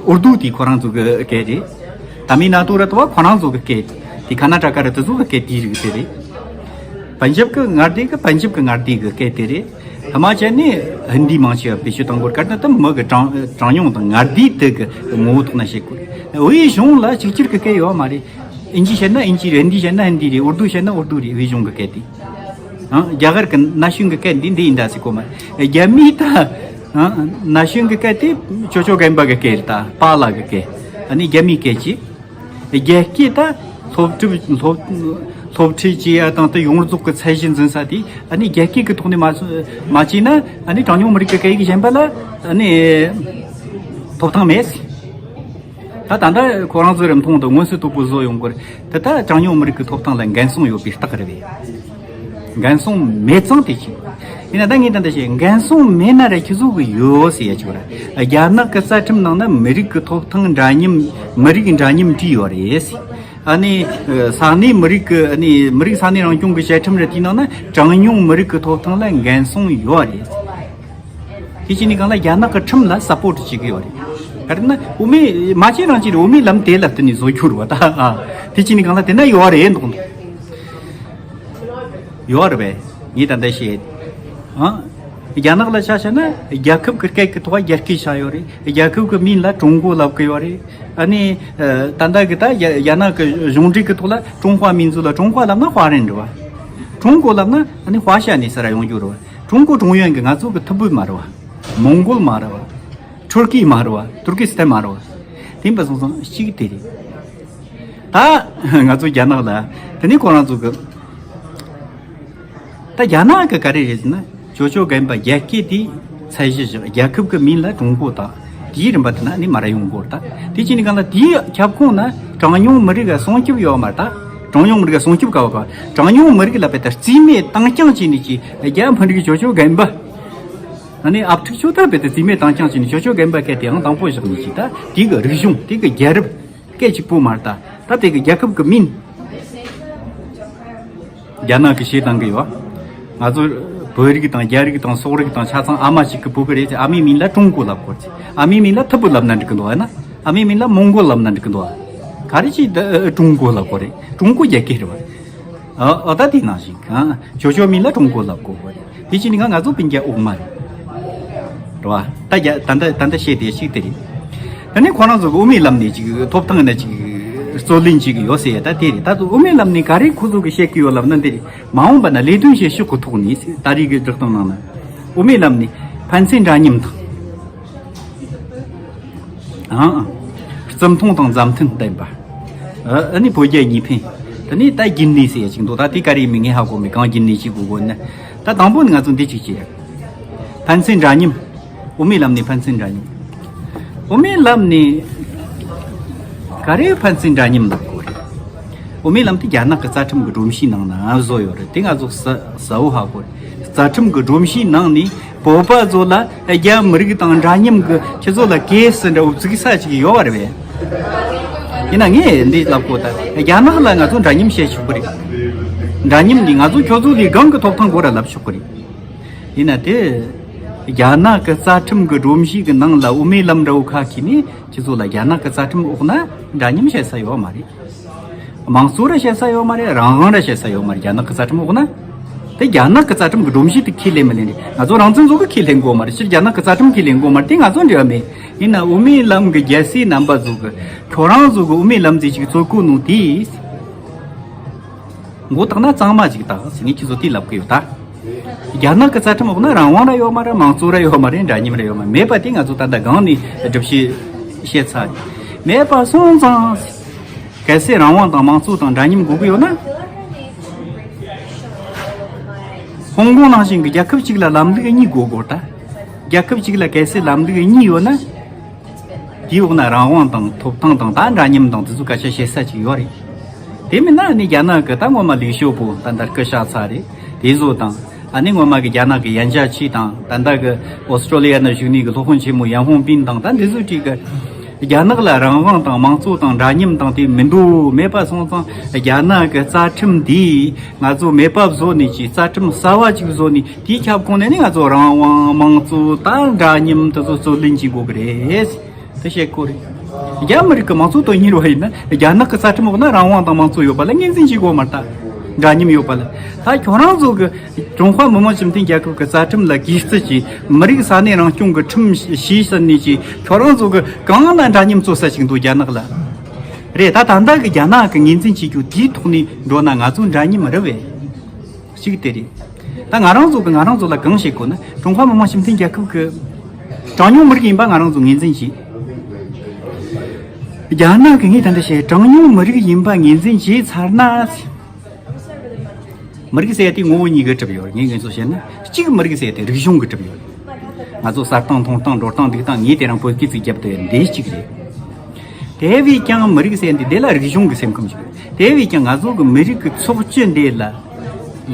ཨུར་དུ་དེ་ཁོ་རང་ཚོ་གི་སྐད་རེད། ཏ་མིལ་ནཱ་ཏུ་ར་དུ་བ་ཁོ་རང་ཚོ་གི་སྐད་དེ། ཁ་ན་ཊ་ཀ་ར་དེ་ཚོ་གི་སྐད་དེའི་རིགས་དེ་རེད། པན་ཇབ་གི་མངའ་སྡེ་གི་པན་ཇབ་གི་མངའ་སྡེ་གི་སྐད་དེ་རེད། ཧི་མ་ཅལ་ནི་ཧིན་དི་མང་ཆེ་བ་བེད་སྤྱོད་གཏོང་དགོས། གལ་ཏེ་ད་མི་གི་གྲངས་གྲངས་ཉུང་དང་མངའ་སྡེ་དེ་གི་ངོ་བོ་ཐོག་ན་བཤད་དགོས་རེད། དབུས་གཞུང་ལ་གཅིག་གྱུར་གི་སྐད་ཡོད་མ་རེད། ཨིན་ཇི་བཤད་ན་ཨིན་ཇི་རེད། ཧིན་དི་བཤད་ན་ཧིན་དི་རེད། ཨུར་དུ་བཤད་ན་ཨུར་དུ་རེད། དབུས་གཞུང་གི་སྐད་དེ། ཨང་། རྒྱ་གར་གི་ན་གཞོན་གི་སྐད་འདི་འདི་ཡིན་ད་ཟེར་གོ་མ་རེད། རྒྱ་མིའི་ད། ཨང་། ན་གཞོན་གི་སྐད་དེ་ཅོ་ཅོ་རྒན་པ་གི་སྐད་རེད། ད་པཱ་ལགས་གི་སྐད། ཨ་ནི་རྒྱ་མིའི་སྐད་ཅིག་རྒྱ་སྐད་ད་སློབ་ཁྲིད་སློབ་སློབ་ཁྲིད་བྱེད་ཡ་དང་དེ་ཡོངས་རྫོགས་ཀྱི་ཚད་གཞི་འཛིན་ས་དེ། ཨ་ནི་རྒྱ་སྐད་ཀྱི་ཐོག་ནས་མ་མ་བྱས་ན། ཨ་ནི་གྲངས་ཉུང་མི་རིགས་ཀྱི་སྐད་ཡིག་གཞན་པ་ལ་ཨ་ནི་ཐོབ་ཐང་མེད། ད་ད་ལྟ་ཁོ་རང་ཚོ་རིམ་མཐོང་དུ་མངོན་གསལ་དོད་པོ་བཟོ་ཡོང་གི་རེད། དེ་ད་གྲངས་ཉུང་མི་རིགས་ཀྱི་ཐོབ་ཐང་ལ་འགན་སྲུང་ཡོད་པའི་རྟགས་རེད་པས། འགན་སྲུང་མེད་ཙང་དེ་ཅིག་ཡིན་ན་ད་ངས་ད་ལྟ་བཤད། འགན་སྲུང་མེད་ན་ར་ཁྱི་ཟོ་གི་ཡོད་ཟེར་ཡ་ཅིག་ར། རྒྱ་ནག་གི་རྩ་ཁྲིམས་ནང་ན་མི་རིགས་ཀྱི་ཐོབ་ཐང་འདྲ་མཉམ། མི་རིགས་འདྲ་མཉམ་བྲིས་ཡོད་རེད། ཨ་ནི་ས་གནས་མི་རིགས་ཀྱི། ཨ་ནི་མི་རིགས་ས་གནས་རང་སྐྱོང་གི་བཅའ་ཁྲིམས་རེད། དེའི་ནང་ན་གྲངས་ཉུང་མི་རིགས་ཀྱི་ཐོབ་ཐང་ལ་འགན་སྲུང་ཡོད་རེད། དེ་བྱས་ནས་གང་ལ་རྒྱ་ནག་གི་ཁྲིམས་ལ་སབ་པོར་ཊི་བྱེད་ཀྱི་ཡོད་རེད། ག་རེ་ན་དབུ་མའི་མ་བྱས་རང་བྱས་རེད། དབུ་མའི་ལམ་དེ་ལ་བསྟུན་ནས་བཟོ་རྒྱུ་རེད་བ་ད། ཨ། དེ་བྱས་ནས་གང་ལ་དེ་ན་ཡོད་རེད་འདུག་ཡོད་རེད་པས། ངས་ད་ལྟ་བཤད། ཨ། རྒྱ་ནག་ལ་ཆ་བཞག་ན་རྒྱལ་ཁབ་ཀྱི་སྐད་ཀྱི་ཐོག་རྒྱ་སྐད་བཞག་ཡོད་རེད། རྒྱལ་ཁབ་ཀྱི་མིང་ལ་ཀྲུང་གོ་ལབ་ཀྱི་ཡོད་རེད། ཨ་ནི། ཨ། ད་ལྟ་གི་ད་རྒྱ་རྒྱ་ནག་གི་གཞུང་འབྲེལ་གྱི་ཐོག་ལ་ཀྲུང་ཧྭ་མིང་གཟུགས་ལ། ཀྲུང་ཧྭ་ལབ་ན་ཧྭ་རན་རེད་བ། ཀྲུང་གོ་ལབ་ན་ཨ་ནི་ཧྭ་ཤ་ནས་ས་ར་ཡོང་རྒྱུ་རེད་བ། ཀྲུང་གོ་ཀྲུང་ཡོན་གྱི་ང་ཚོ་གི་ཐི་བུ་མ་རེད་བ། མོང་གོལ་མ་རེད་བ། ཊུར་ཀི་མ་རེད་བ། ཏུར་ཀི་སི་ཐན་མ་རེད་བ། དེ་འབའ་སོང་སོང་གཅིག་དེ་རེད། ད་ང་ཚོ་རྒྱ་ནག་ལ། དེ་ནས་ཁོ་རང་ཚོ་གི། ད་རྒྱ་ནག་གི་ག་རེ་རེད་ཟེར་ན། ཅོ་ཅོ་རྒན་པ་རྒྱ་སྐད་དེ་ཚད་གཞི་བཞག་རྒྱལ་ཁབ་ཀྱི་མིང་ལ་ཀྲུང་གོ་དང་དེའི་རིམ་པ་དེ་ན་ནི་མ་ར་ཡོང་གོ་རེད། ད་དེ་བྱས་ནས་གང་ལ་དེའི་ཁྱབ་ཁོངས་ན་གྲངས་ཉུང་མི་རིགས་ལ་སྲུང་སྐྱོབ་ཡོད་མ་རེད། ད་གྲངས་ཉུང་མི་རིགས་ལ་སྲུང་སྐྱོབ་ག་བ་ག་གྲངས་ཉུང་མི་རིགས་ལ་བལྟ་རྩིས་མེད་བཏང་རྐྱང་བྱས་ནས་ཀྱི་རྒྱ་མི་རིགས་ཅོ་ཅོ་རྒན་པ། ཨ་ནི་ཨབ་ཕྲུག་ཆོ་ད་བལྟ་རྩིས་མེད་བཏང་རྐྱང་བྱས་ནས་ཅོ་ཅོ་རྒན་པ་སྐད་དེ་ཡང་དང་པོ་བཞག་ནས་ཀྱི་ད་དེ་གི་རིག་གཞུང་དེ་གི་རྒྱལ་རབས། སྐད་གཅིག་པོ་མ་རེད། ད་ད་དེ་གི་རྒྱལ་ཁབ་ཀྱི་མིང་རྒྱ་ནག་གི་བྱེད་སྟངས་ཀྱི་ཡོད། ང་ཚོ་བོད་རིགས་དང་རྒྱ་རིགས་དང་སོག་རིགས་དང་ཆ་ཚང་ཨ་མ་གཅིག་གི་བུ་གི་རེད་ཟེར། ཨ་མའི་མིང་ལ་ཀྲུང་གོ་ལབ་དགོས་ཟེར། ཨ་མའི་མིང་ལ་ཐི་བུ་ལབ་ན་འགྲིག་གི་འདུག་ཨ་ན་ཨ་མའི་མིང་ལ་མོང་གོལ་ལབ་ན་འགྲིག་གི་འདུག་ག་རེ་བྱས་ད་ཀྲུང་གོ་ལབ་དགོས་རེད། ཀྲུང་གོ་རྒྱ་སྐད་རེད་བ། ཨ་ཨ་ད་དེ་ནང་བཞིན་གང་ཅོ་ཅོ་མིང་ལ་ཀྲུང་གོ་ལབ་དགོས་པ་རེད། དེ་བྱས་ནས་ང་ང་ཚོ་སྤུན་ཀྱག་དབུ་མ་རེད། རེད་བ། ད་རྒྱ་ད་ལྟ་ད་ལྟ་བཤད་དེ་ཞིག་དེ་རེད། ད་ནི་ཁོ་རང་ཚོ་གི་དབུ་མའི་ལམ་ནས་ཅིག་ཐོབ་ཐང་ན་ཅིག་རྩོད་ལེན་ཅིག་ཡོད་ཟེར་ཡ་ད་དེ་རེད། ད་དུང་དབུ་མའི་ལམ་ནས་ག་རེ་ཁོ་ཚོ་གི་བཤད་ཀྱི་ཡོད་ལབ་ན་འདི་རེད། མ་འོངས་པ་ན་ལས་དོན་བྱེད་ཕྱོགས་ཀྱི་ཐོག་ནས་ད་རེས་ཀྱི་བསྒྲགས་གཏམ་ནང་ན་དབུ་མའི་ལམ་ནས་ཕན་ཚུན་འདྲ་མཉམ་དང་། ཨང་། བརྩི་མཐོང་དང་མཛའ་མཐུན་ལྡན་པ། ཨ་ནི་བོད་རྒྱ་གཉིས་ཕན། དེ་ནས་ད་རྒྱུན་གནས་ཟེར་ཡ་ཅིག་འདུག་ད་དེ་ག་རེ་མིང་ངས་ཧ་གོ་མེད། གང་རྒྱུན་གནས་ཅིག་དགོས་དགོས་ན། ད་དང་པོ་ནི་ང་ཚོ་འདི་ཅིག་བྱེད་ཡ། ཕན་ཚུན་འདྲ་མཉམ། དབུ་མའི་ལམ་ནས་ཕན་ཚུན་འདྲ་མཉམ། དབུ་མའི་ལམ་ནས་ག་རེ་ཕན་ཚུན་འདྲ་མཉམ་ལབ་དགོས་རེད། དབུ་མའི་ལམ་དེ་རྒྱ་ནག་གི་རྩ་ཁྲིམས་ཀྱི་སྒྲོམ་གཞིའི་ནང་ན་བཟོ་ཡོད་རེད། དེ་ང་ཚོ་གསལ་བོ་ཧ་གོ་རེད། རྩ་ཁྲིམས་ཀྱི་སྒྲོམ་གཞིའི་ནང་ནས་བོད་པ་ཚོ་ལ་རྒྱ་མི་རིགས་དང་འདྲ་མཉམ་གྱི་ཁྱེད་ཚོ་ལ་གེ་སི་འདྲ་བོ་བཙུགས་ས་ཅིག་ཡོད་པ་རེད་པས། ཡིན་ན་ངས་འདི་ལབ་གོ་ད་རྒྱ་ནག་ལ་ང་ཚོ་འདྲ་མཉམ་བཤད་ཆོག་གི་རེད། འདྲ་མཉམ་འདི་ང་ཚོ་ཁྱོད་ཚོ་ལས་གང་གི་ཐོབ་ཐང་དགོས་ར་ལབ་ཆོག་གི་རེད། ཡིན་ན་དེ། རྒྱ་ནག་གི་རྩ་ཁྲིམས་ཀྱི་སྒྲོམ་གཞི་གི་ནང་ལ་དབུ་མའི་ལམ་འདྲ་བོ་ཁ་ཁྱེར་ནས་ཁྱེད་ཚོ་ལ་རྒྱ་ནག་གི་རྩ་ཁྲིམས་འོག་ན་འདྲ་མཉམ་བཤད་ས་ཡོད་མ་རེད། དམངས་གཙོ་ར་བཤད་ས་ཡོད་མ་རེད། རང་དབང་ར་བཤད་ས་ཡོད་མ་རེད། རྒྱ་ནག་གི་རྩ་ཁྲིམས་འོག་ན། དེ་རྒྱ་ནག་གི་རྩ་ཁྲིམས་ཀྱི་སྒྲོམ་གཞི་དེ་ཁས་ལེན་མི་ལེན་རེད། ང་ཚོ་རང་བཙན་ཚོ་གི་ཁས་ལེན་དགོས་མ་རེད། སྤྱིར་རྒྱ་ནག་གི་རྩ་ཁྲིམས་ཁས་ལེན་དགོས་མ་རེད། དེ་ང་ཚོ་འབྲེལ་བ་མེད། ཡིན་ན་དབུ་མའི་ལམ་གྱི་རྒྱལ་སྲས་རྣམ་པ་ཚོ་གི་ཁྱོད་རང་ཚོ་གི་དབུ་མའི་ལམ་ཟེར་ཅིག་བཙུགས་གོ་ནོ་དེས། མགོ་བཏགས་ན་གཙང་མ་ཅིག་བཏགས་ཟེར་ངས་ཁྱེད་ཚོ་དེ་ལབ་གི་ཡོད་ད། རྒྱ་ནག་གི་རྩ་ཁྲིམས་འོག་ན་རང་དབང་ར་ཡོད་མ་རེད། དམངས་གཙོ་ར་ཡོད་མ་རེད། འདྲ་མཉམ་ར་ཡོད་མ་རེད། མེད་པ་དེ་ང་ཚོ་ད་ལྟ་སྒང་ནས་སྒྲུབ་བྱེད་བཤད་ཚར་རེད། མེད་པ་སོང་ཙང་གལ་སྲིད་རང་དབང་དང་དམངས་གཙོ་དང་འདྲ་མཉམ་དགོས་ཀྱི་ཡོད་ན། ཧོང་ཀོང་ནང་བཞིན་གྱི་རྒྱལ་ཁབ་གཅིག་ལ་ལམ་ལུགས་གཉིས་དགོས་དགོས་ད། རྒྱལ་ཁབ་གཅིག་ལ་གལ་སྲིད་ལམ་ལུགས་གཉིས་ཡོད་ན། དེའི་འོག་ན་རང་དབང་དང་ཐོབ་ཐང་དང་ད་འདྲ་མཉམ་དང་དེ་ཚོ་སྐད་ཆ་བཤད་ས་ཅིག་ཡོད་རེད། དེ་མིན་ན་ནི་རྒྱ་ནག་གི་ད་སྔོན་མ་ལིའུ་ཞའོ་པོ་ད་འདར་སྐུ་གཤེགས་ཚར་རེད། དེ་ཚོ་དང་ཨ་ནི་སྔོན་མ་གི་རྒྱ་ནག་གི་ཡན་ཅཱ་ཆི་དང་ད་ལྟ་གི་ཨོ་སི་ཀྲོ་ལི་ཡ་ན་བཞུགས་ནི་གི་སློབ་དཔོན་ཆེན་མོ་ཡན་ཧོང་པིན་དང་ད་འདི་ཚོ་གཅིག་གི་རྒྱ་ནག་ལ་རང་དབང་དང་དམངས་གཙོ་དང་འདྲ་མཉམ་དང་དེ་མི་འདུག་མེད་པ་སོང་ཙང་རྒྱ་ནག་གི་རྩ་ཁྲིམས་འདིས་ང་ཚོ་མེད་པ་བཟོ་ནས་ཀྱི་རྩ་ཁྲིམས་གསར་བ་ཅིག་བཟོ་ནས་དེའི་ཁྱབ་ཁོངས་ནས་ནི་ང་ཚོ་རང་དབང་དམངས་གཙོ་དང་འདྲ་མཉམ་དེ་ཚོ་རྩོད་ལེན་བྱེད་དགོས་ཀྱི་རེད། དེ་བཤད་དགོས་རེད། རྒྱ་མི་རིགས་ཀྱི་དམངས་གཙོ་དོན་གཉེར་བ་ཡིན་ན་རྒྱ་ནག་གི་རྩ་ཁྲིམས་འོག་ན་རང་དབང་དང་དམངས་གཙོ་ཡོད་པ་ལ་ངོས་འཛིན་བྱེད་དགོས་མ་རེད་ད། འདྲ་མཉམ་ཡོད་པ་ལ། ད་ཁྱོད་རང་ཚོ་གི་ཀྲུང་ཧྭ་མི་དམངས་སྤྱི་མཐུན་རྒྱལ་ཁབ་ཀྱི་རྩ་ཁྲིམས་ལ་གུས་བརྩི་གྱིས་མི་རིགས་ས་གནས་རང་སྐྱོང་གི་ཁྲིམས་ཞེས་ཟེར་ནས་ཀྱིས་ཁྱོད་རང་ཚོ་གི་གང་ན་འདྲ་མཉམ་རྩོད་ས་ཞིག་འདུག་རྒྱ་ནག་ལ། རེད་ད། ད་ལྟ་གི་རྒྱ་ནག་གི་ངོས་འཛིན་བྱེད་རྒྱུ་དེའི་ཐོག་ནས་འགྲོ་ན་ང་ཚོ་འདྲ་མཉམ་རེད་བས། གཅིག་དེ་རེད། ད་ང་རང་ཚོ་གི་ང་རང་ཚོ་ལ་གང་བྱེད་དགོས་ན་ཀྲུང་ཧྭ་མི་དམངས་སྤྱི་མཐུན་རྒྱལ་ཁབ་ཀྱི་གྲངས་ཉུང་མི་རིགས་ཡིན་པ་ང་རང་ཚོ་ངོས་འཛིན་བྱེད། རྒྱ་ནག་གི་ངས་ད་འདི་བཤད། གྲངས་ཉུང་མི་རིགས་ཡིན་པ་ངོས་འཛིན་བྱས་ཚར་ན། མི་རིགས་ཟེར་ཡ་དེ་ངོ་བོ་གཉིས་ཀྱིས་གྲུབ་ཡོད་རེད། ངས་ངས་ཚོ་བཤད་ན་གཅིག་མི་རིགས་ཟེར་ཡ་དེ་རིག་གཞུང་གིས་གྲུབ་ཡོད་རེད། ང་ཚོ་ཟ་སྟངས་འཐུང་སྟངས་འགྲོ་སྟངས་འདུག་སྟངས་ངས་དེ་རིང་བོད་སྐད་ཅིག་བརྒྱབ་བསྡད་ཡོད་འདི་གཅིག་རེད། དེ་བས་ཀྱང་མི་རིགས་ཟེར་ཡ་འདི་དེ་ལ་རིག་གཞུང་གི་སེམས་ཁམས་ཤིག་དགོས། དེ་བས་ཀྱང་ང་ཚོ་གི་མི་རིགས་ཀྱི་ཚོགས་སྤྱི་འདི་ལ་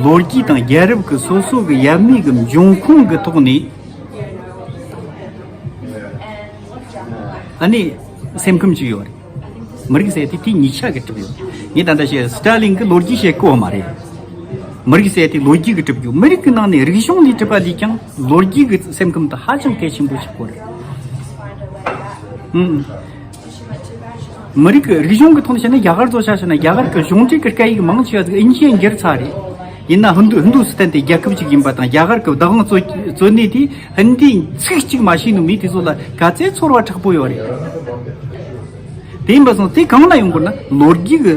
ལོ་རྒྱུས་དང་རྒྱལ་རབས་ཀྱི་སོ་སོ་གི་ཡབ་མེས་ཀྱི་འབྱུང་ཁུངས་ཀྱི་ཐོག་ནས་ཨ་ནི་སེམས་ཁམས་ཅིག་ཡོད་རེད། མི་རིགས་ཟེར་དེ་དེ་གཉིས་ཆ་གི་གྲུབ་ཡོད། ངས་ད་ལྟ་བཤད་སི་ཏཱ་ལིན་གྱི་ལོ་རྒྱུས་བཤད་གོ་བ་མ་རེད། མི་རིགས་ཟེར་དེ་ལོ་རྒྱུས་ཀྱི་གྲུབ་རྒྱུ། མི་རིགས་ཀྱི་ནང་ནས་རིག་གཞུང་ལས་གྲུབ་པ་ལས་ཀྱང་ལོ་རྒྱུས་ཀྱི་སེམས་ཁམས་དེ་ཧ་ཅང་གལ་ཆེན་པོ་ཞིག་གོ་རེད། ཨང་། མི་རིགས་ཀྱི་རིག་གཞུང་གི་ཐོག་ནས་བཤད་ན་རྒྱ་གར་ཚོ་ཆ་བཞག་ན་རྒྱ་གར་གྱི་གཞུང་འབྲེལ་གྱི་སྐད་ཡིག་མང་ཆེ་བ་ཟིག་ཨིན་ཇིའི་འགྱུར་ཚར་རེད། ཡིན་ན་ཧིན་དུ་ཧིན་དུ་སི་ཐན་དེ་རྒྱལ་ཁབ་ཅིག་ཡིན་པ་དང་རྒྱ་གར་གྱི་བདག་དབང་རྩོད་རྩོད་གནས་དེ་ཧིན་དིའི་ཚིག་གཅིག་མ་ཤེས་ནོ་མི་དེ་ཚོ་ལ་ག་ཚད་ཚོར་བ་དྲག་པོ་ཡོད་རེད། དེ་ཡིན་པ་སོང་དེ་གང་ལ་ཡོང་དགོས་ན་ལོ་རྒྱུས་ཀྱི་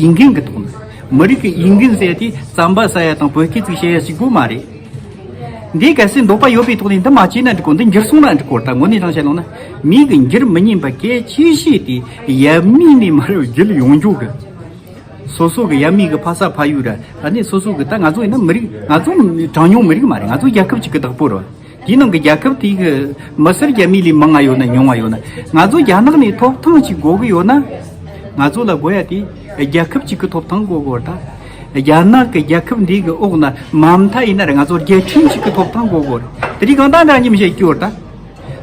ཡིག་འགན་གྱི་ཐོག་ནས། མི་རིགས་ཀྱི་ཡིག་འགན་ཟེར་ཡ་དེ་རྩམ་པ་ཟ་ཡ་དང་བོད་སྐད་ཅིག་བཤད་ཡ་ཞིག་དགོས་མ་རེད། འདི་གལ་སྲིད་འདོད་པ་ཡོད་པའི་ཐོག་ནས་འདི་མ་བྱས་ན་འགྲིག་གོ་འདི་འགྱུར་སོང་ན་འགྲིག་གོ་ད་དངོས་གནས་དྲང་བཤད་ལོང་ན་མིའི་གི་འགྱུར་མི་ཉན་པ་གལ་ཆེ་ཤོས་དེ་ཡབ་མེས་ནས་མར་བརྒྱུད་ཡོང་རྒྱུ་གི། སོ་སོ་གི་ཡབ་མེས་གི་ཕ་ས་ཕ་ཡུལ་ར་ཨ་ནི་སོ་སོ་གི་ད་ང་ཚོ་ཡིན་ན་མི་རིགས་ང་ཚོ་གྲངས་ཉུང་མི་རིགས་མ་རེད། ང་ཚོ་རྒྱལ་ཁབ་ཅིག་གི་བདག་པོ་རེད། དེའི་ནང་གི་རྒྱལ་ཁབ་དེའི་གི་མི་སེར་རྒྱ་མི་ལས་མང་ང་ཡོད་ན་ཉུང་ང་ཡོད་ན་ང་ཚོ་རྒྱ་ནག་ནས་ཐོབ་ཐང་ཅིག་དགོས་གི་ཡོད་ན། ང་ཚོ་ལ་དགོས་ཡ་དེ་རྒྱལ་ཁབ་ཅིག་གི་ཐོབ་ཐང་དགོས་གོ་ད། རྒྱ་ནག་གི་རྒྱལ་ཁབ་འདི་གི་འོག་ན་མ་མཐའ་ཡིན་ན་རེ་ང་ཚོ་རྒྱལ་ཁྲིམས་ཅིག་གི་ཐོབ་ཐང་དགོས་གོ་རེད། དེ་རིགས་གང་ལྟར་འདྲ་མཉམ་བཤད་རྒྱུ་རེད་ད།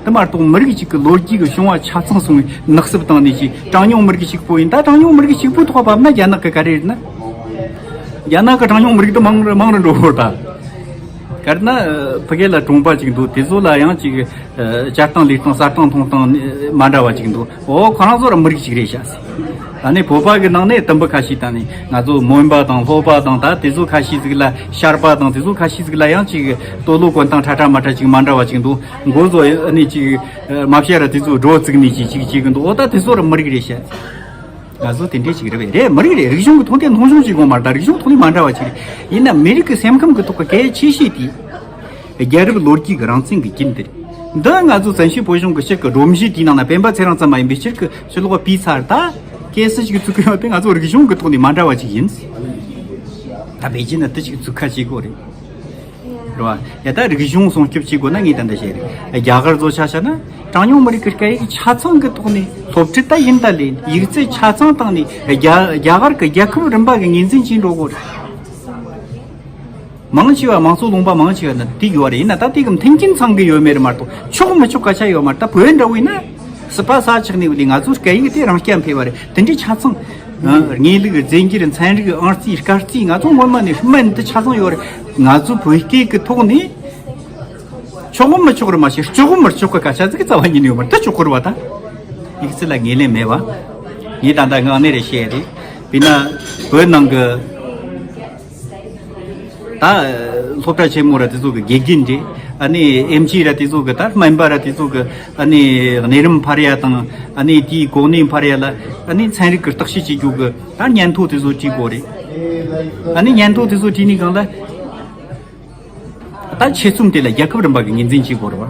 དེ་མ་གཏོགས་མི་རིགས་གཅིག་གི་ལོ་རྒྱུས་ཀྱི་བྱུང་བ་ཆ་ཚང་སོང་བའི་ནགས་གསུབ་བཏང་ནས་ཀྱི་གྲངས་ཉུང་མི་རིགས་གཅིག་པོ་ཡིན་ད་གྲངས་ཉུང་མི་རིགས་གཅིག་པོའི་ཐོག་བབས་ན་རྒྱ་ནག་གི་ག་རེ་རེད་ན། རྒྱ་ནག་གི་གྲངས་ཉུང་མི་རིགས་དེ་མང་རུ་མང་རུ་འགྲོ་གོ་རེད་ད། ག་རེ་ན་ཕ་གི་ལ་གྲོང་པ་ཅིག་འདུག་དེ་ཚོ་ལ་ཡང་ཅིག་ཨ་བྱ་སྟངས་ལས་སྟངས་ཟ་སྟངས་འཐུང་སྟངས་ནི་མ་འདྲ་བ་ཅིག་འདུག་འོ་ཁོ་རང་ཚོ་ར་མི་རིགས་ཅིག་རེད་ཤག་ཨ་ནི་བོད་པ་གི་ནང་ནས་དུམ་བུ་ཁ་ཤས་དང་ནི་ང་ཚོ་མོན་པ་དང་ལྷོ་པ་དང་ད་དེ་ཚོ་ཁ་ཤས་ཟིག་ལ་ཤར་པ་དང་དེ་ཚོ་ཁ་ཤས་ཟིག་ལ་ཡང་ཅིག་ལྟོ་ལོ་གོན་སྟངས་ཁྲ་ཁྲ་མ་ཁྲ་ཅིག་མ་འདྲ་བ་ཅིག་འདུག་མགོ་ཚོ་ཨ་ནི་ཅིག་མ་བཤད་ར་དེ་ཚོ་སྒྲོ་བཙུགས་ནི་ཅིག་ཅིག་ཅིག་འདུག་འོ་ད་དེ་ཚོ་ར་མི་རིགས་རེད་ཤག་ང་ཚོ་དེ་འདྲས་ཅིག་རེད་བས། རེད་མི་རིགས་རེད། རིག་གཞུང་གི་ཐོག་དེ་སྣང་ཆུང་ཅིག་དགོས་མ་རེད་ད། རིག་གཞུང་ཐོག་ནས་མ་འདྲ་བ་ཅིག་རེད། ཡིན་ན་མི་རིགས་ཀྱི་སེམས་ཁམས་ཀྱི་ཐོག་གི་གལ་ཆེ་ཤོས་དེ། རྒྱལ་རབས་ལོ་རྒྱུས་ཀྱི་རང་བཙན་གྱི་རྒྱུན་དེ་རེད། འདི་ང་ཚོ་བཙན་བྱོལ་བོད་གཞུང་གི་སྤྱི་གི་སྒྲོམ་གཞི་དེའི་ནང་ན་སྤེན་པ་ཚེ་རིང་ཙམ་མ་ཡིན་པའི་སྤྱིར་གྱི་ཕྱི་ལོགས་པ་སྤུས་ཚར་ད། གལ་སྲིད་ཅིག་བཙུགས་ཀྱི་ཡོད་པས་ང་ཚོ་རིག་གཞུང་གི་ཐོག་ནས་མ་འདྲ་བ་ཅིག་ཡིན། ད་པེ་ཅིན་ན་དེ་ཅིག་བཙུགས་ཁ་བྱེད་དགོས་རེད། རེད་བ། ཡ་ད་རིག་གཞུང་སྲུང་སྐྱོབ་བྱེད་དགོས་ན་ངས་ད་འདི་བཤད་རེད། རྒྱ་གར་ཚོ་ཆ་བཞག་ན་གྲངས་ཉུང་མི་རིགས་ཀྱི་སྐད་ཡིག་ཆ་ཚང་གི་ཐོག་ནས་སློབ་ཁྲིད་ད་ཡིན་ད་ལས་ཡིག་རྩལ་ཆ་ཚང་བཏང་ནས་རྒྱ་རྒྱ་གར་གྱི་རྒྱལ་ཁབ་རིམ་པ་གི་ངོས་འཛིན་བྱེད་འགྲོ་དགོས་རེད། མང་ཆེ་བ་དམངས་གཙོ་ལུང་པ་མང་ཆེ་བ་ན་དེ་ཡོད་རེད། ཡིན་ན་ད་དེ་གི་མཐུན་རྐྱེན་ཚང་གི་ཡོད་མེད་རེད་མ་གཏོགས་ཆོག་མི་ཆོག་སྐད་ཆ་ཡོད་མ་རེད། ད་བོད་འདྲ་བོ་ཡིན་ན་སྲིད་པ་ས་ཆགས་ནས་བ་ལས་ང་ཚོའི་སྐད་ཡིག་དེ་རང་རྐྱ་འཕེར་བ་རེད། དེ་འདྲའི་ཆ་ཚང་། ཨ། དངོས་ལུགས་རྫས་འགྱུར་ཚན་རིག་ཨང་རྩིས་སྐར་རྩིས་ང་ཚོ་སྔོན་མ་ནས་སྨན་འདི་ཆ་ཚང་ཡོད་རེད། ང་ཚོ་བོད་སྐད་ཀྱི་ཐོག་ནས་ཆོག་གི་མི་ཆོག་རེད་མ་གཞི་ཆོག་གི་མི་ཆོག་གི་སྐད་ཆ་ཟིག་རྩ་བ་ཉིད་ནས་ཡོད་མ་རེད། ད་ཆོག་གི་རེད་བ་ད། ཡིག་རྩིས་ལ་ངོས་ལེན་མེད་བ། ངས་ད་ལྟ་ངག་ནས་རེ་བཤད་རེད། དཔེར་ན་བོད་ནང་གི་ད་སློབ་གྲྭ་ཆེན་མོ་ར་དེ་ཚོ་གི་དགེ་རྒན་རེད། ཨ་ནི་ཨེམ་ཆི་ར་དེ་ཚོ་གི་ད་སྨན་པ་ར་དེ་ཚོ་གི་ཨ་ནི་གནས་རིམ་འཕར་ཡ་དང་ཨ་ནི་དེའི་གོ་གནས་འཕར་ཡ་ལ་ཨ་ནི་ཚན་རིག་གི་བརྟག་དཔྱད་བྱེད་རྒྱུ་གི་ད་སྙན་ཐོ་དེ་ཚོ་བྲིས་དགོས་རེད། ཨ་ནི་སྙན་ཐོ་དེ་ཚོ་བྲིས་ནས་གང་ལ། ད་ཆེད་རྩོམ་དེ་ལ་རྒྱལ་ཁབ་རིམ་པ་གི་ངོས་འཛིན་བྱེད་དགོས་རེད་བ།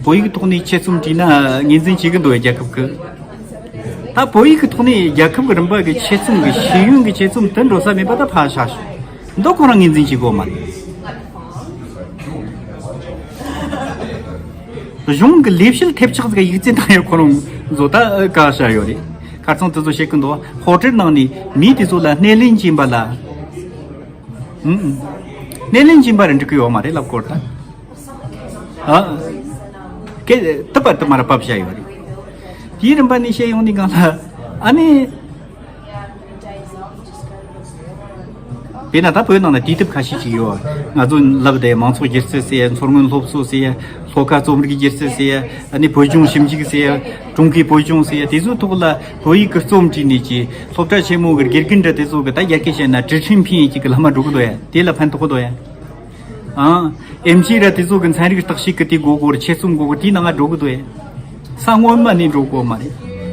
བོད་ཡིག་གི་ཐོག་ནས་ཆེད་རྩོམ་བྲིས་ན་ངོས་འཛིན་བྱེད་གི་འདུག་བས་རྒྱལ་ཁབ་གི། ད་བོད་ཡིག་གི་ཐོག་ནས་རྒྱལ་ཁབ་གི་རིམ་པ་གི་ཆེད་རྩོམ་གི་ཤེས་ཡོན་གི་ཆེད་རྩོམ་དུ་འགྲོ་ས་མེད་པ་ད་ཕར་བཞག་ཤོག་འདི་ཁོ་རང་ངོས་འཛིན་བྱེད་དགོས་མ་རེད། གཞུང་གི་ལས་བྱེད་ཐེབས་ཆག་ཟིག་ཡིག་ཚད་བཏང་ཡོད་ཁོ་རང་བཟོ་ད་ག་བྱ་ཡོད་རེད། ཁ་རྩང་དེ་ཚོ་བཤད་གི་འདུག་ཧོ་ཊེལ་ནང་ནས་མི་དེ་ཚོ་ལ་སྣེ་ལེན་བྱིན་པ་ལ། ཨུམ་ཨུམ། སྣེ་ལེན་བྱིན་པ་རེད་འགྲིག་གི་ཡོད་མ་རེད་ལབ་སྐོར་ད། ཨ། སྐད་དུ་པར་དུ་མར་ཕབ་བྱ་ཡོད་རེད། དེའི་རིམ་པ་ནས་བཤད་ཡོང་ནི་གང་ལ། ཨ་ནི། དཔེར་ན་ད་བོད་ནང་ལ་དུས་དེབ་ཁ་ཤས་ཅིག་ཡོད། ང་ཚོ་ལབ་དེ་མང་ཚོགས་སྒྱུ་རྩལ་ཟེར་ཡ། མཚོ་སྔོན་སློབ་གསོ་ཟེར་ཡ། ལྷོ་ཁ་རྩོམ་རིག་སྒྱུ་རྩལ་ཟེར་ཡ། ཨ་ནི་བོད་ལྗོངས་ཞིབ་འཇུག་ཟེར་ཡ། ཀྲུང་གོའི་བོད་ལྗོངས་ཟེར་ཡ། དེ་ཚོའི་ཐོག་ལ་བོད་ཡིག་གི་རྩོམ་བྲིས་ནས་ཀྱི་སློབ་གྲྭ་ཆེན་མོ་གི་དགེ་རྒན་འདྲ་དེ་ཚོ་གི་ད་རྒྱ་སྐད་བཤད་ན་ཀྲི་ཁྲིན་ཕིན་ཡིན་ཅིག་གི་ལྷག་མ་འགྲོ་གི་འདུག་ཡ། དེ་ལ་ཕན་ཐོགས་གི་འདུག་ཡ། ཨང་། ཨེམ་ཆི་ར་དེ་ཚོ་གི་ཚན་རིག་བརྟག་དཔྱད་གི་དེ་དགོས་གོ་ར་ཆེད་རྩོམ་དགོས་གོ་དེའི་ནང་ང་འགྲོ་གི་འདུག་ཡ། ས་སྔོན་མ་ནས་འགྲོ་གོ་མ་རེད།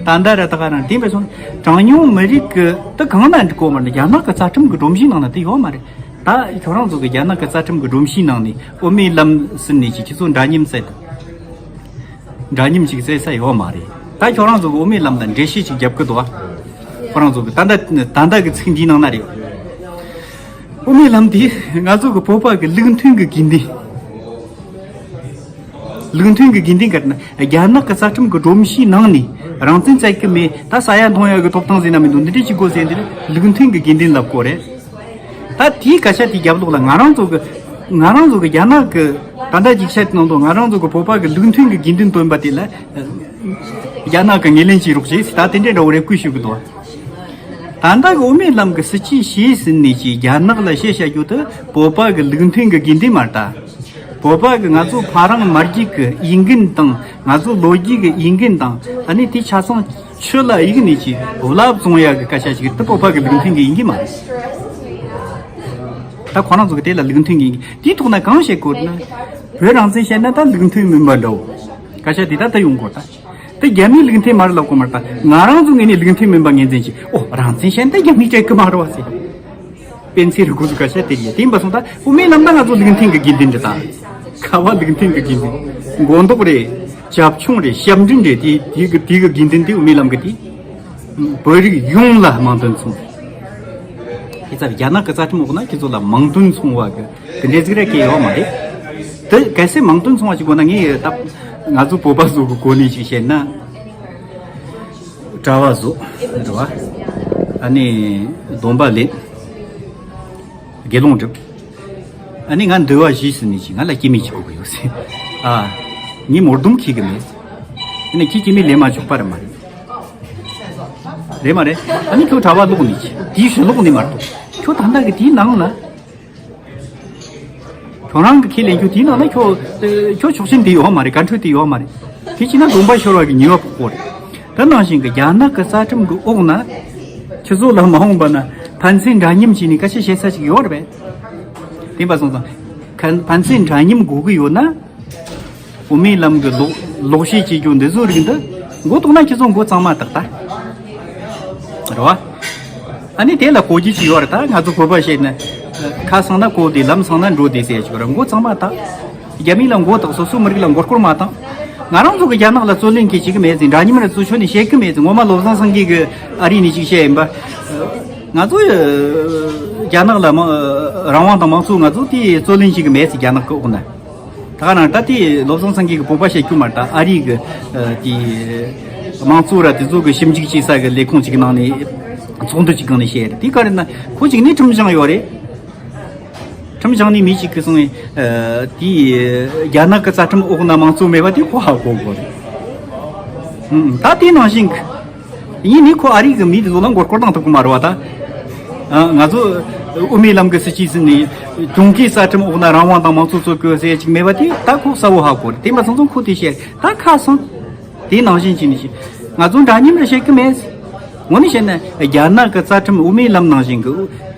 ད་ལྟ་ར་ད་ག་རང་དེ་འབད་སོང་། གྲངས་ཉུང་མི་རིགས་གི་དེ་གང་ན་འགྲིག་གོ་མ་རེད། རྒྱ་ནག་གི་རྩ་ཁྲིམས་གི་སྒྲོམ་གཞིའི་ནང་ན་དེ་ཡོད་མ་རེད། ད་ཁྱོད་རང་ཚོ་གི་རྒྱ་ནག་གི་རྩ་ཁྲིམས་གི་སྒྲོམ་གཞིའི་ནང་ནས་དབུ་མའི་ལམ་ཟེར་ནས་ཅིག་ཁྱེད་ཚོ་འདྲ་མཉམ་བཙལ་ད། འདྲ་མཉམ་ཅིག་བཙལ་ས་ཡོད་མ་རེད། ད་ཁྱོད་རང་ཚོ་གི་དབུ་མའི་ལམ་དང་འགྲེལ་བཤད་ཅིག་རྒྱབ་གི་འདུག་ཨ། ཁོ་རང་ཚོ་གི་ད་ལྟ་ད་ལྟ་གི་ཚིག་འདིའི་ནང་ན་རེད། དབུ་མའི་ལམ་འདི་ང་ཚོ་གི་བོད་པ་གི་ལུགས་མཐུན་གི་དགེ་འདུན། ལུགས་མཐུན་གི་དགེ་འདུན་ག་རེ་ན་རྒྱ་ནག་གི་རྩ་ཁྲིམས་གི་སྒྲོམ་གཞིའི་ནང་ནས་རང་བཙན་བཙལ་གི་མེད། ད་ས་ཡ་མཐོང་ཡ་གི་ཐོབ་ཐང་ཟེར་ན་མི་འདུག་འདི་འདྲ་ཅིག་དགོས་ཟེར། འདི་ལུགས་མཐུན་གི་དགེ་འདུན་ལབ་དགོས་རེད། ད་དེའི་སྐད་ཆ་དེ་རྒྱབ་ལོགས་ལ་ང་རང་ཚོ་གི་ང་རང་ཚོ་གི་རྒྱ་ནག་གི་ད་ལྟ་ཅིག་བཤད་ནང་དུ་ང་རང་ཚོ་གི་བོད་པ་གི་ལུགས་མཐུན་གི་དགེ་འདུན་སྟོན་པ་དེ་ལ་རྒྱ་ནག་གི་ངོས་ལེན་བྱེད་རོགས་བྱེད་ཟེར། ད་དེ་འདྲའི་འདྲ་བོ་རེ་སྐུལ་ཞུ་གི་འདུག་ད་ལྟ་གི་དབུ་མའི་ལམ་གི་སྲིད་བྱུས་ཤེས་ཟིན་ནས་ཀྱི་རྒྱ་ནག་ལ་བཤད་བྱ་རྒྱུ་དེ་བོད་པ་གི་ལུགས་མཐུན་གི་དགེ་འདུན་མ་རེད་ད། བོད་པ་གི་ང་ཚོ་ཕ་རང་མ་རྒྱུད་གི་ཡིན་གིན་དང་ང་ཚོ་ལོ་རྒྱུས་གི་ཡིན་གིན་དང་ཨ་ནི་དེ་ཆ་ཚང་ཆོས་ལ་གཡུག་ནས་ཀྱི་བླ་བཙོང་ཡ་གི་སྐད་ཆ་ཞིག་དེ་བོད་པ་གི་ལུགས་མཐུན་གི་ཡིན་གི་མ་རེད། ད་ཁོ་རང་ཚོ་གི་དེ་ལ་ལུགས་མཐུན་གི་ཡིན་གི་དེའི་ཐོག་ན་གང་བཤད་དགོས་ན། བོད་རང་བཙན་བཤད་ན་ད་ལུགས་མཐུན་མིན་པ་འདྲ་བོ་སྐད་ཆ་དེ་ད་ད་ཡོང་དགོས་ད། དེ་རྒྱ་མིའི་ལུགས་མཐུན་མ་རེད་ལབ་དགོས་མ་རེད་ད། ང་རང་ཚོ་ངོས་ནས་ལུགས་མཐུན་མིན་པ་ངོས་འཛིན་བྱེད། ཨོ་རང་བཙན་བཤད་ན་ད་རྒྱ་མིའི་སྤྲད་གི་མ་རེད་བ་ཟེར། སྤེན་ཚེ་རི་ཁོ་ཚོ་སྐད་ཆ་དེ་རེད། དེ་ཡིན་པ་སོང་ད་དབུ་མའི་ལམ་ད་ང་ཚོ་ལུགས་མཐུན་གི་དགེ་འདུན་རེད་ད། ཁ་བ་ལུགས་མཐུན་གི་དགེ་འདུན། མགོ་འདོགས་རེད། བྱབ་ཆུང་རེད། ཞབས་འདྲེན་རེད། དེ་དེ་གི་དེ་གི་དགེ་འདུན་དེ་དབུ་མའི་ལམ་གི་དེ། བོད་རིགས་ཡོངས་ལ་དམངས་དོན་མཚུངས། ཁྱེད་ཚོ་རྒྱ་ནག་གི་རྩ་ཁྲིམས་འོག་ན་ཁྱེད་ཚོ་ལ་དམངས་དོན་མཚུངས་པ་གི་དེ་འདྲའི་ཟིག་ར་གལ་ཡོད་མ་རེད། དེ་གལ་སྲིད་དམངས་དོན་མཚུངས་པ་ཞིག་དགོས་ན་ངས་ད་ང་ཚོ་བོད་པ་ཚོ་གི་གོ་གནས་ཞིག་བཤད་ན། གྲྭ་བ་བཟོ། རེད་བ། ཨ་ནི་སྡོམ་པ་ལེན། དགེ་སློང་སྒྲུབ། ཨ་ནི་ང་འདུལ་བ་བཞི་ཟེར་ནས་ཅིག་ང་ལ་སྐྱེ་དམན་ཅིག་དགོས་ཀྱི་ཡོད་ཟེར། ཨ། ངས་མོར་སྡོམ་འཁྱེར་གི་མེད། ཨ་ནི་ཁྱེད་སྐྱེ་དམན་ལེན་མ་ཆོག་པ་རེད་མ་རེད། རེད་མ་རེད། ཨ་ནི་ཁྱོད་གྲྭ་བ་ལོག་ནས་ཅིག་དེའི་ཕྱི་ལོག་ནས་མ་གཏོགས་ཁྱོད་ད་ལྟ་གི་དེའི་ནང་ལ། ཁྱོད་རང་གི་ཁས་ལེན་རྒྱུ་དེའི་ནང་ན་ཁྱོད་ཁྱོད་ཆོག་མཆན་དེ་ཡོད་མ་རེད། བཀའ་འཁྲོལ་དེ་ཡོད་མ་རེད། དེ་བྱས་ན་སྡོམ་པ་ཤོར་བ་གི་ཉེས་པ་ཕོག་གོ་རེད། དེ་ནང་བཞིན་གི་རྒྱ་ནག་གི་རྩ་ཁྲིམས་གི་འོག་ན་ཁྱེད་ཚོ་ལ་མ་འོངས་པ་ན་ཕན་ཚུན་འདྲ་མཉམ་བྱས་ནས་སྐད་ཆ་བཤད་ས་ཞིག་ཡོད་རེད་པས། དེ་པ་སོང་ཙང་ཁ་ཕན་ཚུན་འདྲ་མཉམ་དགོས་གི་ཡོད་ན། དབུ་མའི་ལམ་གི་ལོག་ལོག་བཤད་བྱེད་རྒྱུ་འདི་ཚོ་རིགས་འདི་མགོ་བཏོག་ན་ཁྱེད་ཚོ་མགོ་གཙང་མ་བཏགས་ད། རེད་བ། ཨ་ནི་དེ་ལ་གོ་རྒྱུ་ཅི་ཡོད་རེད། ད་ང་ཚོ་བོད་པ་བཤད་ན། ཁ་སང་ན་གོ་བདེ་ལམ་སང་ན་འགྲོ་བདེ་ཟེར་ཞིག་རེད། མགོ་གཙང་མ་བཏགས། རྒྱ་མི་ལ་མགོ་བཏགས། སོ་སོའི་མི་རིགས་ལ་མགོ་སྐོར་མ་བཏང་། ང་རང་ཚོ་གི་རྒྱ་ནག་ལ་རྩོད་ལེན་གི་ཅིག་མེད་ཟིན། འདྲ་མཉམ་ར་རྩོད་ཆོས་ནི་བཤད་གི་མེད་ཟིན། ངོ་མ་བློ་བཟང་སེང་གེ་གི་ཨ་རི་ནས་ཅིག་བཤད་ཡིན་པ། ང་ཚོ་རྒྱ་ནག་ལ་མ་རང་དབང་དང་དམངས་གཙོ་ང་ཚོ་དེ་རྩོད་ལེན་ཅིག་མེད་ཟིན་རྒྱ་ནག་གི་འོག་ན། ད་ག་ནང་ད་དེ་བློ་བཟང་སེང་གེ་གི་བོད་པ་བཤད་རྒྱུ་མ་རེད། ད་ཨ་རི་གི་དེ་དམངས་གཙོ་ར་དེ་ཚོ་གི་ཞིབ་འཇུག་བྱེད་ས་གི་ལས་ཁུངས་ཅིག་གི་ནང་ནས་ཚོགས་འདུ་ཅིག་སྒང་ནས་བཤད་རེད། དེ་ག་རེད་ན་ཁོ་ཅིག་ནས་ཁྲིམས་བཞེངས་ཡོད་རེད། ཁྲིམས་བཞེངས་ནས་མི་ཅིག་གིས་སོང་། ཨ། དེ་རྒྱ་ནག་གི་རྩ་ཁྲིམས་འོག་ན་དམངས་གཙོ་མེད་པ་དེ་ཁོ་ཧ་གོ་དགོས་རེད། ཨང་། ད་དེ་ནང་བཞིན་གི་ཡིན་ནི་ཁོ་ཨ་རི་གི་མི་དེ་ཚོ་ལ་མགོ་སྐོར་བཏང་ཐུབ་གི་མ་རེད་བ་ད། ཨ། ང་ཚོ་དབུ་མའི་ལམ་གི་སྲིད་བྱུས་ཟིན་ནས་ཀྲུང་གོའི་རྩ་ཁྲིམས་འོག་ན་རང་དབང་དང་དམངས་གཙོ་རྩོད་དགོས་ཟེར་ཅིག་མེད་པ་དེ་ད་ཁོ་གསལ་བོ་ཧ་གོ་རེད། དེ་མ་སོང་ཙང་ཁོ་དེ་བཤད་ད་ཁ་སང་། དེ་ནང་བཞིན་བྱས་ནས་ང་ཚོ་འདྲ་མཉམ་རེ་བཤད་གི་མེད། ངོ་ནས་བཤད་ན་རྒྱ་ནག་གི་རྩ་ཁྲིམས་དབུ་མའི་ལམ་ནང་བཞིན་གི་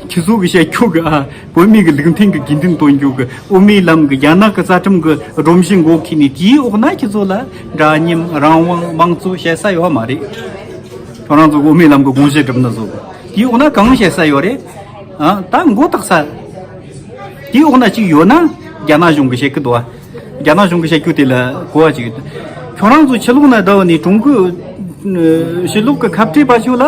ཁྱི་ཚོ་གི་བཤད་ཁྱོ་གི་ཨ་བོད་མི་གི་ལུགས་མཐུན་གི་དགེ་འདུན་སྟོན་རྒྱུ་གི་དབུ་མའི་ལམ་གི་རྒྱ་ནག་གི་རྩ་ཁྲིམས་གི་སྒྲོམ་གཞི་མགོ་ཁྱེར་ནས་དེའི་འོག་ན་ཁྱི་ཚོ་ལ་འདྲ་མཉམ་རང་དབང་དམངས་གཙོ་བཤད་ས་ཡོད་མ་རེད། ཁྱོད་རང་ཚོ་དབུ་མའི་ལམ་གི་དགོངས་བཞེད་སྒྲུབ་ན་བཟོ་གི་དེའི་འོག་ན་གང་བཤད་ས་ཡོད་རེད། ཨ་ད་མགོ་བཏགས་ས། དེའི་འོག་ན་གཅིག་ཡོད་ན་ རྒྱ་ནག་གཞུང་གིས་བཤད་ཀྱི་འདུག་བ། རྒྱ་ནག་གཞུང་གིས་བཤད་རྒྱུ་དེ་ལ་གོ་བ་ཅིག་ཡོད། ཁྱོད་རང་ཚོ་ཕྱི་ལོགས་ན་བསྡད་ནས་ཀྲུང་གོའི་ཕྱི་ལོགས་ཀྱི་ཁ་བྲལ་བ་ཞིག་ལ་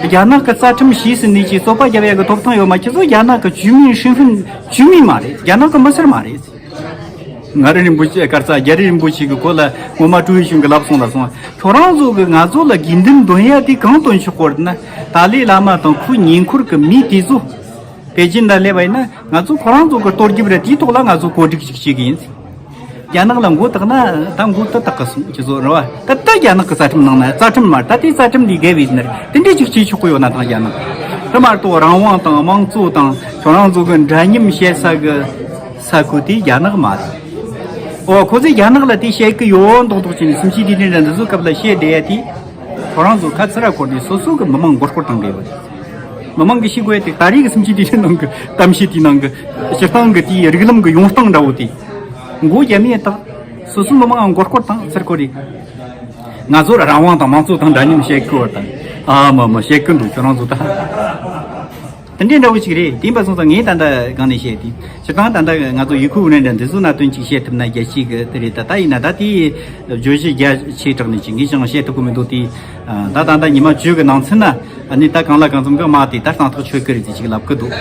རྒྱ་ནག་གི་རྩ་ཁྲིམས་གཞི་ཟིན་ནས་ཀྱི་རྩོད་པ་རྒྱབ་ཡ་གི་ཐོབ་ཐང་ཡོད་མ། ཁྱེད་ཚོ་རྒྱ་ནག་གི་居民身份། 居民མ་རེད། རྒྱ་ནག་གི་མི་སེར་མ་རེད། མངའ་རིས་རིན་པོ་ཆེ། ག་རེ་ཟེར། རྒྱ་རི་རིན་པོ་ཆེ་གིས་ཁོ་ལ་ངོ་མ་ཀྲུའུ་ཝེ་ཆུན་གྱིས་ལབ་སོང་ལབ་སོང་། ཁྱོད་རང་ཚོ་གིས་ང་ཚོ་ལ་དགོས་འདུན་འདོན་ཡ་དེ་གང་འདོན་ཆོག་གོ་རེད་ན། ཏཱ་ལའི་བླ་མ་དང་ཁོའི་ཉེ་འཁོར་གྱི་མི་དེ་ཚོ་པེ་ཅིན་ལ་སླེབས་པ་ཡིན་ན། ང་ཚོ་ཁོ་རང་ཚོ་གི་སྟོར་རྒྱུ་རེད། དེའི་ཐོག་ལ་ང་ཚོ་གོ་སྒྲིག་ཅིག་བྱེད་གི་ཡིན། རྒྱ་ནག་ལ་མགོ་བཏགས་ན་ད་མགོ་ད་བཏགས་གི་སོང་། ཁྱེད་ཚོ་རེད་བ། ད་ད་རྒྱ་ནག་གི་རྩ་ཁྲིམས་ནང་ན། རྩ་ཁྲིམས་མ་རེད། ད་དེ་རྩ་ཁྲིམས་ལས་བརྒལ་བའི་ནི་རེད། དེ་འདྲས་ཅིག་བྱེད་ཆོག་གི་ཡོད་ན་ཐང་རྒྱ་ནག་རེད་མ་གཏོགས། རང་དབང་དང་དམངས་གཙོ་དང་ཁྱོད་རང་ཚོ་གི་འདྲ་མཉམ་བཤད་ས་གི་ས་ཁུལ་དེ་རྒྱ་ནག་མ་རེད། ཨོ། ཁོ་ཚོས་རྒྱ་ནག་ལ་དེ་བཤད་གི་ཡོད་མདོག་མདོག་བྱས་ནས་སུམ་ཅུ་དུས་དྲན་འདྲ་འདི་ཚོའི་སྐབས་ལ་བཤད་བསྡད་ཡ་དེ། ཁོ་རང་ཚོ་ཁ་ཚུར་ར་འཁོར་ནས་སོ་སོ་གི་མི་མང་མགོ་སྐོར་བཏང་གི་ཡོད་རེད། མི་མང་གིས་ཤེས་དགོས་ཡ་དེ། ད་རེས་ཀྱི་སུམ་ཅུ་དུས་དྲན་ནང་གི་གཏམ་བཤད་དེའི་ནང་གི་སྤྱིར་བཏང་གི་དེའི་རིགས་ལམ་གི་ཡོང་སྟངས་འདྲ་བོ་དེ། མགོ་རྒྱ་མིས་བཏགས། སོ་སོའི་མི་མང་མགོ་སྐོར་བཏང་ཚུར་འཁོར་རེད། ང་ཚོ་རང་དབང་དང་དམངས་གཙོ་དང་འདྲ་མཉམ་བཤད་གི་ཡོད་དང་། ཨ་མ་མ་བཤད་གི་འདུག་ཁྱོད་རང་ཚོ་ད། དེ་འདྲའི་འདྲ་བོ་ཞིག་རེད། དེ་ཡིན་པ་སོང་ཙང་ངས་ད་ལྟ་གང་ནས་བཤད་དེ། སྤྱིར་བཏང་ད་ལྟ་ང་ཚོ་ཡུ་ཁུ་འུ་རེན་འདྲ་འདི་ཚོ་ནང་དོན་ཅིག་བཤད་ཐུབ་ན་རྒྱལ་སྤྱི་གི་དེ་རེད། ད་ད་ཡིན་ན་ད་དེའི་བརྗོད་གཞི་རྒྱ་ཆེ་དྲགས་ནས་ཅིག་ངས་ཀྱང་བཤད་ཐུབ་གི་མི་འདུག་དེ། ད་ད་ལྟ་ཉི་མ་བཅུ་གི་ནང་ཚུད་ན། ཨ་ནི་ད་གང་ལ་གང་འཚམ་གི་དམག་དེ་ད་སྟངས་ཐག་ཆོད་གི་རེད་ཅེས་ཅིག་ལབ་གི་འདུག་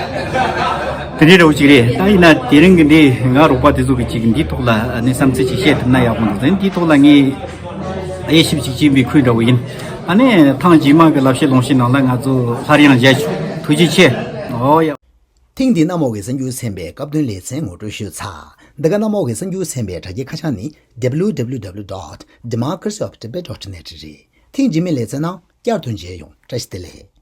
དེ་འདྲའི་འདྲ་བོ་ཅིག་རེད། ད་ཡིན་ན་དེ་རིང་གི་འདི་ང་རོགས་པ་དེ་ཚོ་གི་ཅིག་འདིའི་ཐོག་ལ་ཨ་ནི་བསམ་ཚུལ་ཅིག་བཤད་ཐུབ་ན་ཡག་པོ་འདུག་ཟེར། འདིའི་ཐོག་ལ་ངས་དབྱེ་ཞིབ་ཅིག་བྱེད་པའི་ཁུལ་འདྲ་བོ་ཡིན། ཨ་ནི་ཐེངས་རྗེས་མ་གི་ལབ་བཤད་ལུང་བཤད་ནང་ལ་ང་ཚོ་སླར་ཡང་མཇལ་ཆོག་ཐུགས་རྗེ་ཆེ། ཨོ་ཡ། ཐེངས་འདིའི་གནམ་འོག་གི་གསར་འགྱུར་ཚན་པའི་སྐབས་བསྟུན་ལེ་ཚན་ངོ་སྤྲོད་ཞུས་ཚར། འདི་ག་གནམ་འོག་གི་གསར་འགྱུར་ཚན་པའི་དྲ་རྒྱའི་ཁ་བྱང་ནི། W W W dot democracy of tibet dot net རེད། ཐེངས་རྗེས་མའི་ལེ་ཚན་ནང་བསྐྱར་དུ་མཇལ་ཡོང་། བཀྲ་ཤིས་བདེ་ལེགས།